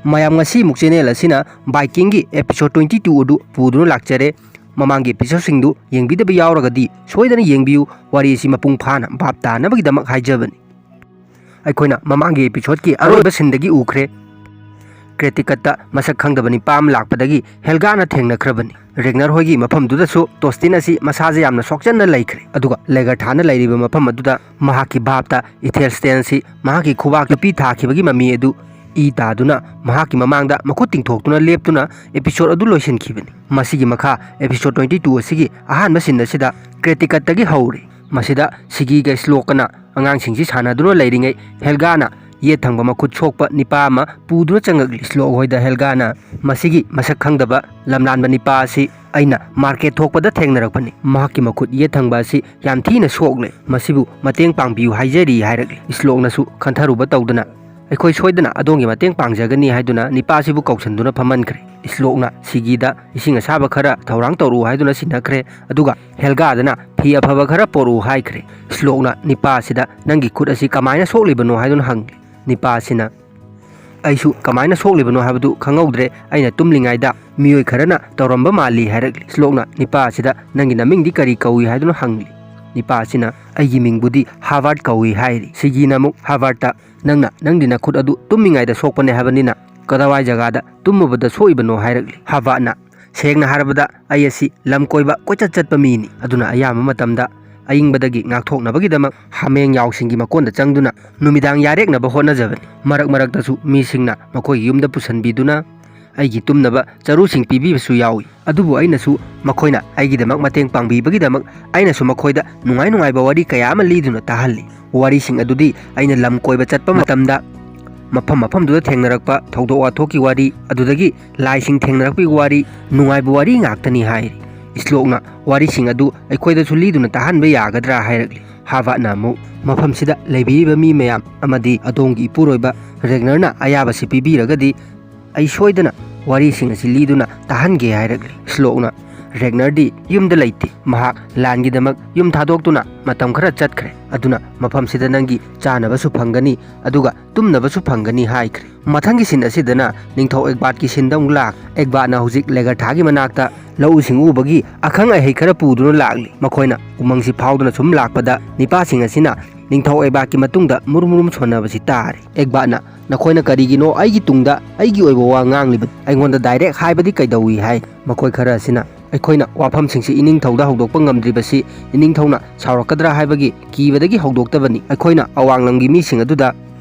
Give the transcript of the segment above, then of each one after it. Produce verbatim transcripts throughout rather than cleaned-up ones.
ꯃꯌꯥꯝ, ꯉꯁꯤꯃꯨꯛ ꯆꯦꯅꯦꯜ ꯑꯁꯤꯅ ꯕꯥꯏꯀꯤꯡꯒꯤ episode twenty two ꯑꯗꯨ ꯄꯨꯗꯨꯅ ꯂꯥꯛꯆꯔꯦ꯫ ꯃꯃꯥꯡꯒꯤ ꯑꯦꯄꯤꯁꯣꯗꯁꯤꯡꯗꯨ ꯌꯦꯡꯕꯤꯗꯕ ꯌꯥꯎꯔꯒꯗꯤ ꯁꯣꯏꯗꯅ ꯌꯦꯡꯕꯤꯌꯨ꯫ ꯋꯥꯔꯤ ꯑꯁꯤ ꯃꯄꯨꯡ ꯐꯥꯅ ꯚꯥꯞ ꯇꯥꯅꯕꯒꯤꯗꯃꯛ ꯍꯥꯏꯖꯕꯅꯤ꯫ ꯑꯩꯈꯣꯏꯅ ꯃꯃꯥꯡꯒꯤ ꯑꯦꯄꯤꯁꯣꯗꯀꯤ ꯑꯔꯣꯏꯕ ꯁꯤꯟꯗꯒꯤ ꯎꯈ꯭ꯔꯦ꯫ ꯀ꯭ꯔꯦꯇꯤꯀꯠꯇ ꯃꯁꯛ ꯈꯪꯗꯕ ꯅꯤꯄꯥ ꯑꯃ ꯂꯥꯛꯄꯗꯒꯤ ꯍꯦꯜꯒꯥꯅ ꯊꯦꯡꯅꯈ꯭ꯔꯕꯅꯤ꯫ ꯔꯦꯒꯅꯔ ꯍꯣꯏꯒꯤ ꯃꯐꯝꯗꯨꯗꯁꯨ ꯇꯣꯁꯇꯤꯟ ꯑꯁꯤ ꯃꯁꯥꯁꯦ ꯌꯥꯝꯅ ꯁꯣꯛꯆꯟꯅ ꯂꯩꯈ꯭ꯔꯦ꯫ ꯑꯗꯨꯒ ꯂꯦꯒꯔꯊꯥꯅ ꯂꯩꯔꯤꯕ ꯃꯐꯝ ꯑꯗꯨꯗ ꯃꯍꯥꯛꯀꯤ ꯚꯥꯞꯇ ꯏꯊꯦꯜ ꯁ꯭ꯇꯦꯟꯁꯤ ꯃꯍꯥꯛꯀꯤ ꯈꯨꯕꯥꯛ ꯅꯨꯄꯤ ꯊꯥꯈꯤꯕꯒꯤ ꯃꯃꯤ ꯑꯗꯨ ꯏ ꯇꯥꯗꯨꯅ ꯃꯍꯥꯛꯀꯤ ꯃꯃꯥꯡꯗ ꯃꯈꯨꯠ ꯇꯤꯡꯊꯣꯛꯇꯨꯅ ꯂꯦꯞꯇꯨꯅ ꯑꯦꯄꯤꯁꯣꯗ ꯑꯗꯨ ꯂꯣꯏꯁꯤꯟꯈꯤꯕꯅꯤ꯫ ꯃꯁꯤꯒꯤ ꯃꯈꯥ ꯑꯦꯄꯤꯁꯣꯗ ꯇ꯭ꯋꯦꯟꯇꯤ ꯇꯨ ꯑꯁꯤꯒꯤ ꯑꯍꯥꯟꯕ ꯁꯤꯟ ꯑꯁꯤꯗ ꯀ꯭ꯔꯦꯇꯤꯀꯠꯇꯒꯤ ꯍꯧꯔꯤ꯫ ꯃꯁꯤꯗ ꯁꯤꯒꯤꯒ ꯁ꯭ꯂꯣꯛꯀꯅ ꯑꯉꯥꯡꯁꯤꯡꯁꯤ ꯁꯥꯟꯅꯗꯨꯅ ꯂꯩꯔꯤꯉꯩ ꯍꯦꯜꯒꯥꯅ ꯌꯦꯠ ꯊꯪꯕ ꯃꯈꯨꯠ ꯁꯣꯛꯄ ꯅꯤꯄꯥ ꯑꯃ ꯄꯨꯗꯨꯅ ꯆꯪꯉꯛꯂꯤ꯫ ꯁ꯭ꯂꯣꯛ ꯍꯣꯏꯗ ꯍꯦꯜꯒꯥꯅ ꯃꯁꯤꯒꯤ ꯃꯁꯛ ꯈꯪꯗꯕ ꯂꯝꯂꯥꯟꯕ ꯅꯤꯄꯥ ꯑꯁꯤ ꯑꯩꯅ ꯃꯥꯔꯀꯦꯠ ꯊꯣꯛꯄꯗ ꯊꯦꯡꯅꯔꯛꯄꯅꯤ꯫ ꯃꯍꯥꯛꯀꯤ ꯃꯈꯨꯠ ꯌꯦꯠ ꯊꯪꯕ ꯑꯁꯤ ꯌꯥꯝ ꯊꯤꯅ ꯁꯣꯛꯂꯦ꯫ ꯃꯁꯤꯕꯨ ꯃꯇꯦꯡ ꯄꯥꯡꯕꯤꯌꯨ ꯍꯥꯏꯖꯔꯤ ꯍꯥꯏꯔꯛꯂꯤ꯫ ꯁ꯭ꯂꯣꯛꯅꯁꯨ ꯈꯟꯊꯔꯨꯕ ꯇꯧꯗꯅ ꯑꯩꯈꯣꯏ ꯁꯣꯏꯗꯅ ꯑꯗꯣꯝꯒꯤ ꯃꯇꯦꯡ ꯄꯥꯡꯖꯒꯅꯤ ꯍꯥꯏꯗꯨꯅ ꯅꯤꯄꯥꯁꯤꯕꯨ ꯀꯧꯁꯟꯗꯨꯅ ꯐꯝꯍꯟꯈ꯭ꯔꯦ꯫ ꯁ꯭ꯂꯣꯛꯅ ꯁꯤꯒꯤꯗ ꯏꯁꯤꯡ ꯑꯁꯥꯕ ꯈꯔ ꯊꯧꯔꯥꯡ ꯇꯧꯔꯛꯎ ꯍꯥꯏꯗꯨꯅ ꯁꯤꯟꯅꯈ꯭ꯔꯦ꯫ ꯑꯗꯨꯒ ꯍꯦꯜꯒꯥꯗꯅ ꯐꯤ ꯑꯐꯕ ꯈꯔ ꯄꯣꯔꯛꯎ ꯍꯥꯏꯈ꯭ꯔꯦ꯫ ꯁ꯭ꯂꯣꯛꯅ ꯅꯤꯄꯥꯁꯤꯗ ꯅꯪꯒꯤ ꯈꯨꯠ ꯑꯁꯤ ꯀꯃꯥꯏꯅ ꯁꯣꯛꯂꯤꯕꯅꯣ ꯍꯥꯏꯗꯨꯅ ꯍꯪꯂꯤ꯫ ꯅꯤꯄꯥꯁꯤꯅ ꯑꯩꯁꯨ ꯀꯃꯥꯏꯅ ꯁꯣꯛꯂꯤꯕꯅꯣ ꯍꯥꯏꯕꯗꯨ ꯈꯪꯍꯧꯗ꯭ꯔꯦ, ꯑꯩꯅ ꯇꯨꯝꯂꯤꯉꯩꯗ ꯃꯤꯑꯣꯏ ꯈꯔꯅ ꯇꯧꯔꯝꯕ ꯃꯥꯜꯂꯤ ꯍꯥꯏꯔꯛꯂꯤ꯫ ꯁ꯭ꯂꯣꯛꯅ ꯅꯤꯄꯥꯁꯤꯗ ꯅꯪꯒꯤ ꯅꯃꯤꯡꯗꯤ ꯀꯔꯤ ꯀꯧꯏ ꯍꯥꯏꯗꯨꯅ ꯍꯪꯂꯤ꯫ ꯅꯤꯄꯥꯁꯤꯅ ꯑꯩꯒꯤ ꯃꯤꯡꯕꯨꯗꯤ ꯍꯥꯔꯕꯥꯔꯠ ꯀꯧꯏ ꯍꯥꯏꯔꯤ꯫ ꯁꯤꯒꯤꯅ ꯑꯃꯨꯛ ꯍꯥꯔꯕꯥꯔꯠꯇ ꯅꯪꯅ ꯅꯪꯗꯤ ꯅꯈꯨꯠ ꯑꯗꯨ ꯇꯨꯝꯃꯤꯉꯩꯗ ꯁꯣꯛꯄꯅꯦ ꯍꯥꯏꯕꯅꯤꯅ ꯀꯗꯥꯋꯥꯏ ꯖꯒꯥꯗ ꯇꯨꯝꯃꯨꯕꯗ ꯁꯣꯛꯏꯕꯅꯣ ꯍꯥꯏꯔꯛꯂꯤ꯫ ꯍꯥꯔꯕꯥꯔꯠꯅ ꯁꯦꯡꯅ ꯍꯥꯏꯔꯕꯗ ꯑꯩ ꯑꯁꯤ ꯂꯝ ꯀꯣꯏꯕ ꯀꯣꯏꯆꯠ ꯆꯠꯄ ꯃꯤꯅꯤ꯫ ꯑꯗꯨꯅ ꯑꯌꯥꯝꯕ ꯃꯇꯝꯗ ꯑꯏꯪꯕꯗꯒꯤ ꯉꯥꯛꯊꯣꯛꯅꯕꯒꯤꯗꯃꯛ ꯍꯥꯃꯦꯡ ꯌꯥꯎꯁꯤꯡꯒꯤ ꯃꯀꯣꯟꯗ ꯆꯪꯗꯨꯅ ꯅꯨꯃꯤꯗꯥꯡ ꯌꯥꯔꯦꯛꯅꯕ ꯍꯣꯠꯅꯖꯕꯅꯤ꯫ ꯃꯔꯛ ꯃꯔꯛꯇꯁꯨ ꯃꯤꯁꯤꯡꯅ ꯃꯈꯣꯏꯒꯤ ꯌꯨꯝꯗ ꯄꯨꯁꯤꯟꯕꯤꯗꯨꯅ ꯑꯩꯒꯤ ꯇꯨꯝꯅꯕ ꯆꯔꯨꯁꯤꯡ ꯄꯤꯕꯤꯕꯁꯨ ꯌꯥꯎꯏ꯫ ꯑꯗꯨꯕꯨ ꯑꯩꯅꯁꯨ ꯃꯈꯣꯏꯅ ꯑꯩꯒꯤꯗꯃꯛ ꯃꯇꯦꯡ ꯄꯥꯡꯕꯤꯕꯒꯤꯗꯃꯛ ꯑꯩꯅꯁꯨ ꯃꯈꯣꯏꯗ ꯅꯨꯡꯉꯥꯏ ꯅꯨꯡꯉꯥꯏꯕ ꯋꯥꯔꯤ ꯀꯌꯥ ꯑꯃ ꯂꯤꯗꯨꯅ ꯇꯥꯍꯜꯂꯤ꯫ ꯋꯥꯔꯤꯁꯤꯡ ꯑꯗꯨꯗꯤ ꯑꯩꯅ ꯂꯝ ꯀꯣꯏꯕ ꯆꯠꯄ ꯃꯇꯝꯗ ꯃꯐꯝ ꯃꯐꯝꯗꯨꯗ ꯊꯦꯡꯅꯔꯛꯄ ꯊꯧꯗꯣꯛ ꯋꯥꯊꯣꯛꯀꯤ ꯋꯥꯔꯤ, ꯑꯗꯨꯗꯒꯤ ꯂꯥꯏꯁꯤꯡ ꯊꯦꯡꯅꯔꯛꯄꯒꯤ ꯋꯥꯔꯤ, ꯅꯨꯡꯉꯥꯏꯕ ꯋꯥꯔꯤ ꯉꯥꯛꯇꯅꯤ ꯍꯥꯏꯔꯤ꯫ ꯁ꯭ꯂꯣꯛꯅ ꯋꯥꯔꯤꯁꯤꯡ ꯑꯗꯨ ꯑꯩꯈꯣꯏꯗꯁꯨ ꯂꯤꯗꯨꯅ ꯇꯥꯍꯟꯕ ꯌꯥꯒꯗ꯭ꯔꯥ ꯍꯥꯏꯔꯛꯂꯤ꯫ ꯍꯥꯔꯕꯥꯔꯠꯅ ꯑꯃꯨꯛ ꯃꯐꯝꯁꯤꯗ ꯂꯩꯕꯤꯔꯤꯕ ꯃꯤ ꯃꯌꯥꯝ ꯑꯃꯗꯤ ꯑꯗꯣꯝꯒꯤ ꯏꯄꯨꯔꯣꯏꯕ ꯔꯦꯒꯅꯔꯅ ꯑꯌꯥꯕꯁꯤ ꯄꯤꯕꯤꯔꯒꯗꯤ ꯑꯩ ꯁꯣꯏꯗꯅ ꯋꯥꯔꯤꯁꯤꯡ ꯑꯁꯤ ꯂꯤꯗꯨꯅ ꯇꯥꯍꯟꯒꯦ ꯍꯥꯏꯔꯛꯂꯤ꯫ ꯁ꯭ꯂꯣꯛꯅ ꯔꯦꯒꯅꯔꯗꯤ ꯌꯨꯝꯗ ꯂꯩꯇꯦ꯫ ꯃꯍꯥꯛ ꯂꯥꯟꯒꯤꯗꯃꯛ ꯌꯨꯝ ꯊꯥꯗꯣꯛꯇꯨꯅ ꯃꯇꯝ ꯈꯔ ꯆꯠꯈ꯭ꯔꯦ꯫ ꯑꯗꯨꯅ ꯃꯐꯝꯁꯤꯗ ꯅꯪꯒꯤ ꯆꯥꯅꯕꯁꯨ ꯐꯪꯒꯅꯤ, ꯑꯗꯨꯒ ꯇꯨꯝꯅꯕꯁꯨ ꯐꯪꯒꯅꯤ ꯍꯥꯏꯈ꯭ꯔꯦ꯫ ꯃꯊꯪꯒꯤ ꯁꯤꯟ ꯑꯁꯤꯗꯅ ꯅꯤꯡꯊꯧ ꯑꯦꯛꯕꯥꯠꯀꯤ ꯁꯤꯟꯗ ꯑꯃꯨꯛ ꯂꯥꯛ꯫ ꯑꯦꯛꯕꯥꯠꯅ ꯍꯧꯖꯤꯛ ꯂꯦꯒꯔꯊꯥꯒꯤ ꯃꯅꯥꯛꯇ ꯂꯧꯎ ꯁꯤꯡꯎꯕꯒꯤ ꯑꯈꯪ ꯑꯍꯩ ꯈꯔ ꯄꯨꯗꯨꯅ ꯂꯥꯛꯂꯤ꯫ ꯃꯈꯣꯏꯅ ꯎꯃꯪꯁꯤ ꯐꯥꯎꯗꯨꯅ ꯁꯨꯝ ꯂꯥꯛꯄꯗ ꯅꯤꯄꯥꯁꯤꯡ ꯑꯁꯤꯅ ꯅꯤꯡꯊꯧ ꯑꯦꯛꯕꯥꯠꯀꯤ ꯃꯇꯨꯡꯗ ꯃꯨꯔꯨꯝ ꯃꯨꯔꯨꯝ ꯁꯣꯟꯅꯕꯁꯤ ꯇꯥꯔꯦ꯫ ꯑꯦꯛꯕꯥꯠꯅ, "ꯅꯈꯣꯏꯅ ꯀꯔꯤꯒꯤꯅꯣ ꯑꯩꯒꯤ ꯇꯨꯡꯗ ꯑꯩꯒꯤ ꯑꯣꯏꯕ ꯋꯥ ꯉꯥꯡꯂꯤꯕ? ꯑꯩꯉꯣꯟꯗ ꯗꯥꯏꯔꯦꯛ ꯍꯥꯏꯕꯗꯤ ꯀꯩꯗꯧꯏ?" ꯍꯥꯏ꯫ ꯃꯈꯣꯏ ꯈꯔ ꯑꯁꯤꯅ, "ꯑꯩꯈꯣꯏꯅ ꯋꯥꯐꯝꯁꯤꯡꯁꯤ ꯏꯅꯤꯡꯊꯧꯗ ꯍꯧꯗꯣꯛꯄ ꯉꯝꯗ꯭ꯔꯤꯕꯁꯤ ꯏꯅꯤꯡꯊꯧꯅ ꯁꯥꯎꯔꯛꯀꯗ꯭ꯔꯥ ꯍꯥꯏꯕꯒꯤ ꯀꯤꯕꯗꯒꯤ ꯍꯧꯗꯣꯛꯇꯕꯅꯤ꯫ ꯑꯩꯈꯣꯏꯅ ꯑꯋꯥꯡꯂꯝꯒꯤ ꯃꯤꯁꯤꯡ ꯑꯗꯨꯗ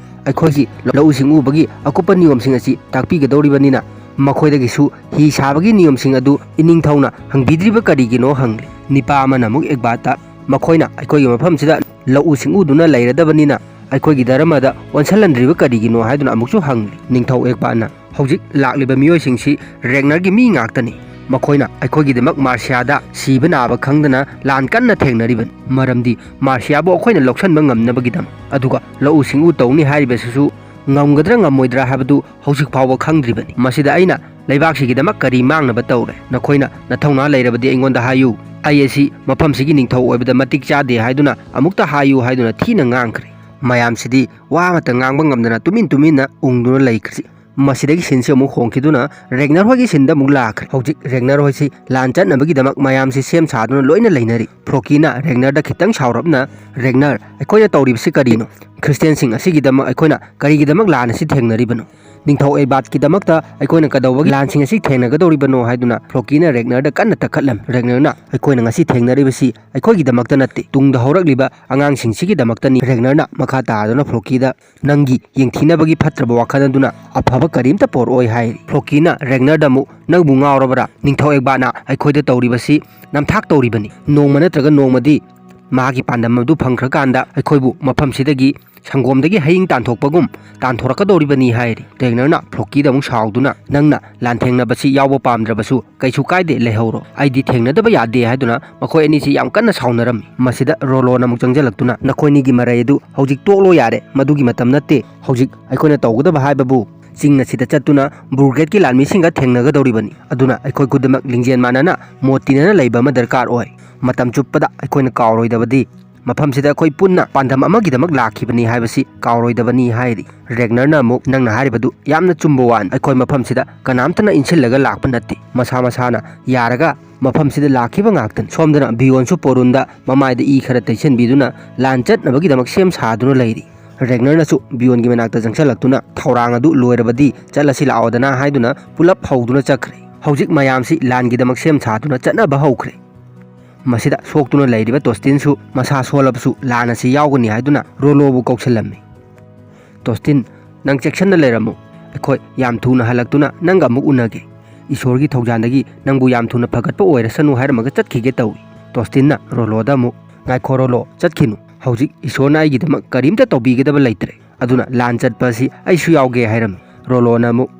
ꯑꯩꯈꯣꯏꯒꯤ ꯂꯧꯎ ꯁꯤꯡꯎꯕꯒꯤ ꯑꯀꯨꯞꯄ ꯅꯤꯌꯣꯝꯁꯤꯡ ꯑꯁꯤ ꯇꯥꯛꯄꯤꯒꯗꯧꯔꯤꯕꯅꯤꯅ, ꯃꯈꯣꯏꯗꯒꯤꯁꯨ ꯍꯤ ꯁꯥꯕꯒꯤ ꯅꯤꯌꯣꯝꯁꯤꯡ ꯑꯗꯨ ꯏꯅꯤꯡꯊꯧꯅ ꯍꯪꯕꯤꯗ꯭ꯔꯤꯕ ꯀꯔꯤꯒꯤꯅꯣ?" ꯍꯪꯂꯤ꯫ ꯅꯤꯄꯥ ꯑꯃꯅ ꯑꯃꯨꯛ ꯑꯦꯛꯕꯥꯠꯇ, "ꯃꯈꯣꯏꯅ ꯑꯩꯈꯣꯏꯒꯤ ꯃꯐꯝꯁꯤꯗ ꯂꯧꯎ ꯁꯤꯡꯎꯗꯨꯅ ꯂꯩꯔꯗꯕꯅꯤꯅ ꯑꯩꯈꯣꯏꯒꯤ ꯙꯔꯃꯗ ꯑꯣꯟꯁꯤꯜꯍꯟꯗ꯭ꯔꯤꯕ ꯀꯔꯤꯒꯤꯅꯣ?" ꯍꯥꯏꯗꯨꯅ ꯑꯃꯨꯛꯁꯨ ꯍꯪꯂꯤ꯫ ꯅꯤꯡꯊꯧ ꯑꯦꯛꯕꯥꯠꯅ, "ꯍꯧꯖꯤꯛ ꯂꯥꯛꯂꯤꯕ ꯃꯤꯑꯣꯏꯁꯤꯡꯁꯤ ꯔꯦꯒꯅꯔꯒꯤ ꯃꯤ ꯉꯥꯛꯇꯅꯤ꯫ ꯃꯈꯣꯏꯅ ꯑꯩꯈꯣꯏꯒꯤꯗꯃꯛ ꯃꯥꯔꯁꯤꯌꯥꯗ ꯁꯤꯕ ꯅꯥꯕ ꯈꯪꯗꯅ ꯂꯥꯟ ꯀꯟꯅ ꯊꯦꯡꯅꯔꯤꯕꯅꯤ꯫ ꯃꯔꯝꯗꯤ ꯃꯥꯔꯁꯤꯌꯥꯕꯨ ꯑꯩꯈꯣꯏꯅ ꯂꯧꯁꯤꯟꯕ ꯉꯝꯅꯕꯒꯤꯗꯃꯛ꯫ ꯑꯗꯨꯒ ꯂꯧꯎ ꯁꯤꯡꯎ ꯇꯧꯅꯤ ꯍꯥꯏꯔꯤꯕꯁꯤꯁꯨ ꯉꯝꯒꯗ꯭ꯔꯥ ꯉꯝꯃꯣꯏꯗ꯭ꯔꯥ ꯍꯥꯏꯕꯗꯨ ꯍꯧꯖꯤꯛ ꯐꯥꯎꯕ ꯈꯪꯗ꯭ꯔꯤꯕꯅꯤ꯫ ꯃꯁꯤꯗ ꯑꯩꯅ ꯂꯩꯕꯥꯛꯁꯤꯒꯤꯗꯃꯛ ꯀꯔꯤ ꯃꯥꯡꯅꯕ ꯇꯧꯔꯦ? ꯅꯈꯣꯏꯅ ꯅꯊꯧꯅꯥ ꯂꯩꯔꯕꯗꯤ ꯑꯩꯉꯣꯟꯗ ꯍꯥꯏꯌꯨ꯫ ꯑꯩ ꯑꯁꯤ ꯃꯐꯝꯁꯤꯒꯤ ꯅꯤꯡꯊꯧ ꯑꯣꯏꯕꯗ ꯃꯇꯤꯛ ꯆꯥꯗꯦ ꯍꯥꯏꯗꯨꯅ ꯑꯃꯨꯛꯇ ꯍꯥꯏꯌꯨ" ꯍꯥꯏꯗꯨꯅ ꯊꯤꯅ ꯉꯥꯡꯈ꯭ꯔꯦ꯫ ꯃꯌꯥꯝꯁꯤꯗꯤ ꯋꯥ ꯑꯃꯠꯇ ꯉꯥꯡꯕ ꯉꯝꯗꯅ ꯇꯨꯃꯤꯟ ꯇꯨꯃꯤꯟꯅ ꯎꯪꯗꯨꯅ ꯂꯩꯈ꯭ꯔꯦ꯫ ꯃꯁꯤꯗꯒꯤ ꯁꯤꯟꯁꯤ ꯑꯃꯨꯛ ꯍꯣꯡꯈꯤꯗꯨꯅ ꯔꯦꯒꯅꯔ ꯍꯣꯏꯒꯤ ꯁꯤꯟꯗ ꯑꯃꯨꯛ ꯂꯥꯛꯈ꯭ꯔꯦ꯫ ꯍꯧꯖꯤꯛ ꯔꯦꯒꯅꯔ ꯍꯣꯏꯁꯤ ꯂꯥꯟ ꯆꯠꯅꯕꯒꯤꯗꯃꯛ ꯃꯌꯥꯝꯁꯤ ꯁꯦꯝ ꯁꯥꯗꯨꯅ ꯂꯣꯏꯅ ꯂꯩꯅꯔꯤ꯫ ꯐ꯭ꯂꯣꯀꯤꯅ ꯔꯦꯒꯅꯔꯗ ꯈꯤꯇꯪ ꯁꯥꯎꯔꯞꯅ, "ꯔꯦꯒꯅꯔ, ꯑꯩꯈꯣꯏꯅ ꯇꯧꯔꯤꯕꯁꯤ ꯀꯔꯤꯅꯣ? ꯈ꯭ꯔꯤꯁꯇꯤꯌꯥꯟꯁꯤꯡ ꯑꯁꯤꯒꯤꯗꯃꯛ ꯑꯩꯈꯣꯏꯅ ꯀꯔꯤꯒꯤꯗꯃꯛ ꯂꯥꯟ ꯑꯁꯤ ꯊꯦꯡꯅꯔꯤꯕꯅꯣ? ꯅꯤꯡꯊꯧ ꯑꯦꯛꯕꯥꯠꯀꯤꯗꯃꯛꯇ ꯑꯩꯈꯣꯏꯅ ꯀꯩꯗꯧꯕꯒꯤ ꯂꯥꯟꯁꯤꯡ ꯑꯁꯤ ꯊꯦꯡꯅꯒꯗꯧꯔꯤꯕꯅꯣ?" ꯍꯥꯏꯗꯨꯅ ꯐ꯭ꯂꯣꯀꯤꯅ ꯔꯦꯒꯅꯔꯗ ꯀꯟꯅ ꯇꯛꯈꯠꯂꯝꯃꯤ꯫ ꯔꯦꯒꯅꯔꯅ, "ꯑꯩꯈꯣꯏꯅ ꯉꯁꯤ ꯊꯦꯡꯅꯔꯤꯕꯁꯤ ꯑꯩꯈꯣꯏꯒꯤꯗꯃꯛꯇ ꯅꯠꯇꯦ, ꯇꯨꯡꯗ ꯍꯧꯔꯛꯂꯤꯕ ꯑꯉꯥꯡꯁꯤꯡꯁꯤꯒꯤꯗꯃꯛꯇꯅꯤ꯫" ꯔꯦꯒꯅꯔꯅ ꯃꯈꯥ ꯇꯥꯗꯨꯅ ꯐ꯭ꯂꯣꯀꯤꯗ, "ꯅꯪꯒꯤ ꯌꯦꯡꯊꯤꯅꯕꯒꯤ ꯐꯠꯇ꯭ꯔꯕ ꯋꯥꯈꯜ ꯑꯗꯨꯅ ꯑꯐꯕ ꯀꯔꯤꯝꯇ ꯄꯣꯔꯛꯑꯣꯏ" ꯍꯥꯏꯔꯤ꯫ ꯐ꯭ꯂꯣꯀꯤꯅ ꯔꯦꯒꯅꯔꯗ ꯑꯃꯨꯛ, "ꯅꯪꯕꯨ ꯉꯥꯎꯔꯕ꯭ꯔꯥ? ꯅꯤꯡꯊꯧ ꯑꯦꯛꯕꯥꯠꯅ ꯑꯩꯈꯣꯏꯗ ꯇꯧꯔꯤꯕꯁꯤ ꯅꯝꯊꯥꯛ ꯇꯧꯔꯤꯕꯅꯤ꯫ ꯅꯣꯡꯃ ꯅꯠꯇ꯭ꯔꯒ ꯅꯣꯡꯃꯗꯤ ꯃꯍꯥꯛꯀꯤ ꯄꯥꯟꯗꯝ ꯑꯗꯨ ꯐꯪꯈ꯭ꯔꯀꯥꯟꯗ ꯑꯩꯈꯣꯏꯕꯨ ꯃꯐꯝꯁꯤꯗꯒꯤ ꯁꯪꯒꯣꯝꯗꯒꯤ ꯍꯌꯤꯡ ꯇꯥꯟꯊꯣꯛꯄꯒꯨꯝ ꯇꯥꯟꯊꯣꯔꯛꯀꯗꯧꯔꯤꯕꯅꯤ" ꯍꯥꯏꯔꯤ꯫ ꯔꯦꯒꯅꯔꯅ ꯐ꯭ꯂꯣꯀꯤꯗ ꯑꯃꯨꯛ ꯁꯥꯎꯗꯨꯅ, "ꯅꯪꯅ ꯂꯥꯟꯊꯦꯡꯅꯕꯁꯤ ꯌꯥꯎꯕ ꯄꯥꯝꯗ꯭ꯔꯕꯁꯨ ꯀꯩꯁꯨ ꯀꯥꯏꯗꯦ, ꯂꯩꯍꯧꯔꯣ꯫ ꯑꯩꯗꯤ ꯊꯦꯡꯅꯗꯕ ꯌꯥꯗꯦ" ꯍꯥꯏꯗꯨꯅ ꯃꯈꯣꯏ ꯑꯅꯤꯁꯤ ꯌꯥꯝ ꯀꯟꯅ ꯁꯥꯎꯅꯔꯝꯃꯤ꯫ ꯃꯁꯤꯗ ꯔꯣꯂꯣꯅ ꯑꯃꯨꯛ ꯆꯪꯁꯤꯜꯂꯛꯇꯨꯅ, "ꯅꯈꯣꯏꯅꯤꯒꯤ ꯃꯔꯩ ꯑꯗꯨ ꯍꯧꯖꯤꯛ ꯇꯣꯛꯂꯣ ꯌꯥꯔꯦ, ꯃꯗꯨꯒꯤ ꯃꯇꯝ ꯅꯠꯇꯦ꯫ ꯍꯧꯖꯤꯛ ꯑꯩꯈꯣꯏꯅ ꯇꯧꯒꯗꯕ ꯍꯥꯏꯕꯕꯨ ꯆꯤꯡ ꯑꯁꯤꯗ ꯆꯠꯇꯨꯅ ꯕ꯭ꯔꯨꯒꯦꯠꯀꯤ ꯂꯥꯟꯃꯤꯁꯤꯡꯒ ꯊꯦꯡꯅꯒꯗꯧꯔꯤꯕꯅꯤ꯫ ꯑꯗꯨꯅ ꯑꯩꯈꯣꯏ ꯈꯨꯗꯤꯡꯃꯛ ꯂꯤꯡꯖꯦꯜ ꯃꯥꯟꯅꯅ ꯃꯣꯠ ꯇꯤꯟꯅꯅ ꯂꯩꯕ ꯑꯃ ꯗꯔꯀꯥꯔ ꯑꯣꯏ꯫ ꯃꯇꯝ ꯆꯨꯞꯄꯗ ꯑꯩꯈꯣꯏꯅ ꯀꯥꯎꯔꯣꯏꯗꯕꯗꯤ ꯃꯐꯝꯁꯤꯗ ꯑꯩꯈꯣꯏ ꯄꯨꯟꯅ ꯄꯥꯟꯗꯝ ꯑꯃꯒꯤꯗꯃꯛ ꯂꯥꯛꯈꯤꯕꯅꯤ ꯍꯥꯏꯕꯁꯤ ꯀꯥꯎꯔꯣꯏꯗꯕꯅꯤ ꯍꯥꯏꯔꯤ꯫ ꯔꯦꯒꯅꯔꯅ ꯑꯃꯨꯛ, "ꯅꯪꯅ ꯍꯥꯏꯔꯤꯕꯗꯨ ꯌꯥꯝꯅ ꯆꯨꯝꯕ ꯋꯥꯅꯤ꯫ ꯑꯩꯈꯣꯏ ꯃꯐꯝꯁꯤꯗ ꯀꯅꯥꯝꯇꯅ ꯏꯟꯁꯤꯜꯂꯒ ꯂꯥꯛꯄ ꯅꯠꯇꯦ꯫ ꯃꯁꯥ ꯃꯁꯥꯅ ꯌꯥꯔꯒ ꯃꯐꯝꯁꯤꯗ ꯂꯥꯛꯈꯤꯕ ꯉꯥꯛꯇꯅꯤ꯫" ꯁꯣꯝꯗꯅ ꯕꯤꯌꯣꯟꯁꯨ ꯄꯣꯔꯨꯟꯗ ꯃꯃꯥꯏꯗ ꯏ ꯈꯔ ꯇꯩꯁꯤꯟꯕꯤꯗꯨꯅ ꯂꯥꯟ ꯆꯠꯅꯕꯒꯤꯗꯃꯛ ꯁꯦꯝ ꯁꯥꯗꯨꯅ ꯂꯩꯔꯤ꯫ ꯔꯦꯒꯅꯔꯅꯁꯨ ꯕꯤꯌꯣꯟꯒꯤ ꯃꯅꯥꯛꯇ ꯆꯪꯁꯤꯜꯂꯛꯇꯨꯅ, "ꯊꯧꯔꯥꯡ ꯑꯗꯨ ꯂꯣꯏꯔꯕꯗꯤ ꯆꯠꯂꯁꯤ ꯂꯥꯛꯑꯣꯗꯅ" ꯍꯥꯏꯗꯨꯅ ꯄꯨꯂꯞ ꯍꯧꯗꯨꯅ ꯆꯠꯈ꯭ꯔꯦ꯫ ꯍꯧꯖꯤꯛ ꯃꯌꯥꯝꯁꯤ ꯂꯥꯟꯒꯤꯗꯃꯛ ꯁꯦꯝ ꯁꯥꯗꯨꯅ ꯆꯠꯅꯕ ꯍꯧꯈ꯭ꯔꯦ꯫ ꯃꯁꯤꯗ ꯁꯣꯛꯇꯨꯅ ꯂꯩꯔꯤꯕ ꯇꯣꯁꯇꯤꯟꯁꯨ ꯃꯁꯥ ꯁꯣꯜꯂꯕꯁꯨ ꯂꯥꯟ ꯑꯁꯤ ꯌꯥꯎꯒꯅꯤ ꯍꯥꯏꯗꯨꯅ ꯔꯣꯂꯣꯕꯨ ꯀꯧꯁꯤꯜꯂꯝꯃꯤ꯫ "ꯇꯣꯁꯇꯤꯟ, ꯅꯪ ꯆꯦꯛꯁꯤꯟꯅ ꯂꯩꯔꯝꯃꯨ꯫ ꯑꯩꯈꯣꯏ ꯌꯥꯝ ꯊꯨꯅ ꯍꯜꯂꯛꯇꯨꯅ ꯅꯪꯒ ꯑꯃꯨꯛ ꯎꯅꯒꯦ꯫ ꯏꯁꯣꯔꯒꯤ ꯊꯧꯖꯥꯜꯗꯒꯤ ꯅꯪꯕꯨ ꯌꯥꯝ ꯊꯨꯅ ꯐꯒꯠꯄ ꯑꯣꯏꯔꯁꯅꯨ" ꯍꯥꯏꯔꯝꯃꯒ ꯆꯠꯈꯤꯒꯦ ꯇꯧꯏ꯫ ꯇꯣꯁꯇꯤꯟꯅ ꯔꯣꯂꯣꯗ ꯑꯃꯨꯛ, "ꯉꯥꯏꯈꯣ ꯔꯣꯂꯣ, ꯆꯠꯈꯤꯅꯨ꯫ ꯍꯧꯖꯤꯛ ꯏꯁꯣꯔꯅ ꯑꯩꯒꯤꯗꯃꯛ ꯀꯔꯤꯝꯇ ꯇꯧꯕꯤꯒꯗꯕ ꯂꯩꯇ꯭ꯔꯦ꯫ ꯑꯗꯨꯅ ꯂꯥꯟ ꯆꯠꯄ ꯑꯁꯤ ꯑꯩꯁꯨ ꯌꯥꯎꯒꯦ" ꯍꯥꯏꯔꯝꯃꯤ꯫ ꯔꯣꯂꯣꯅ ꯑꯃꯨꯛ,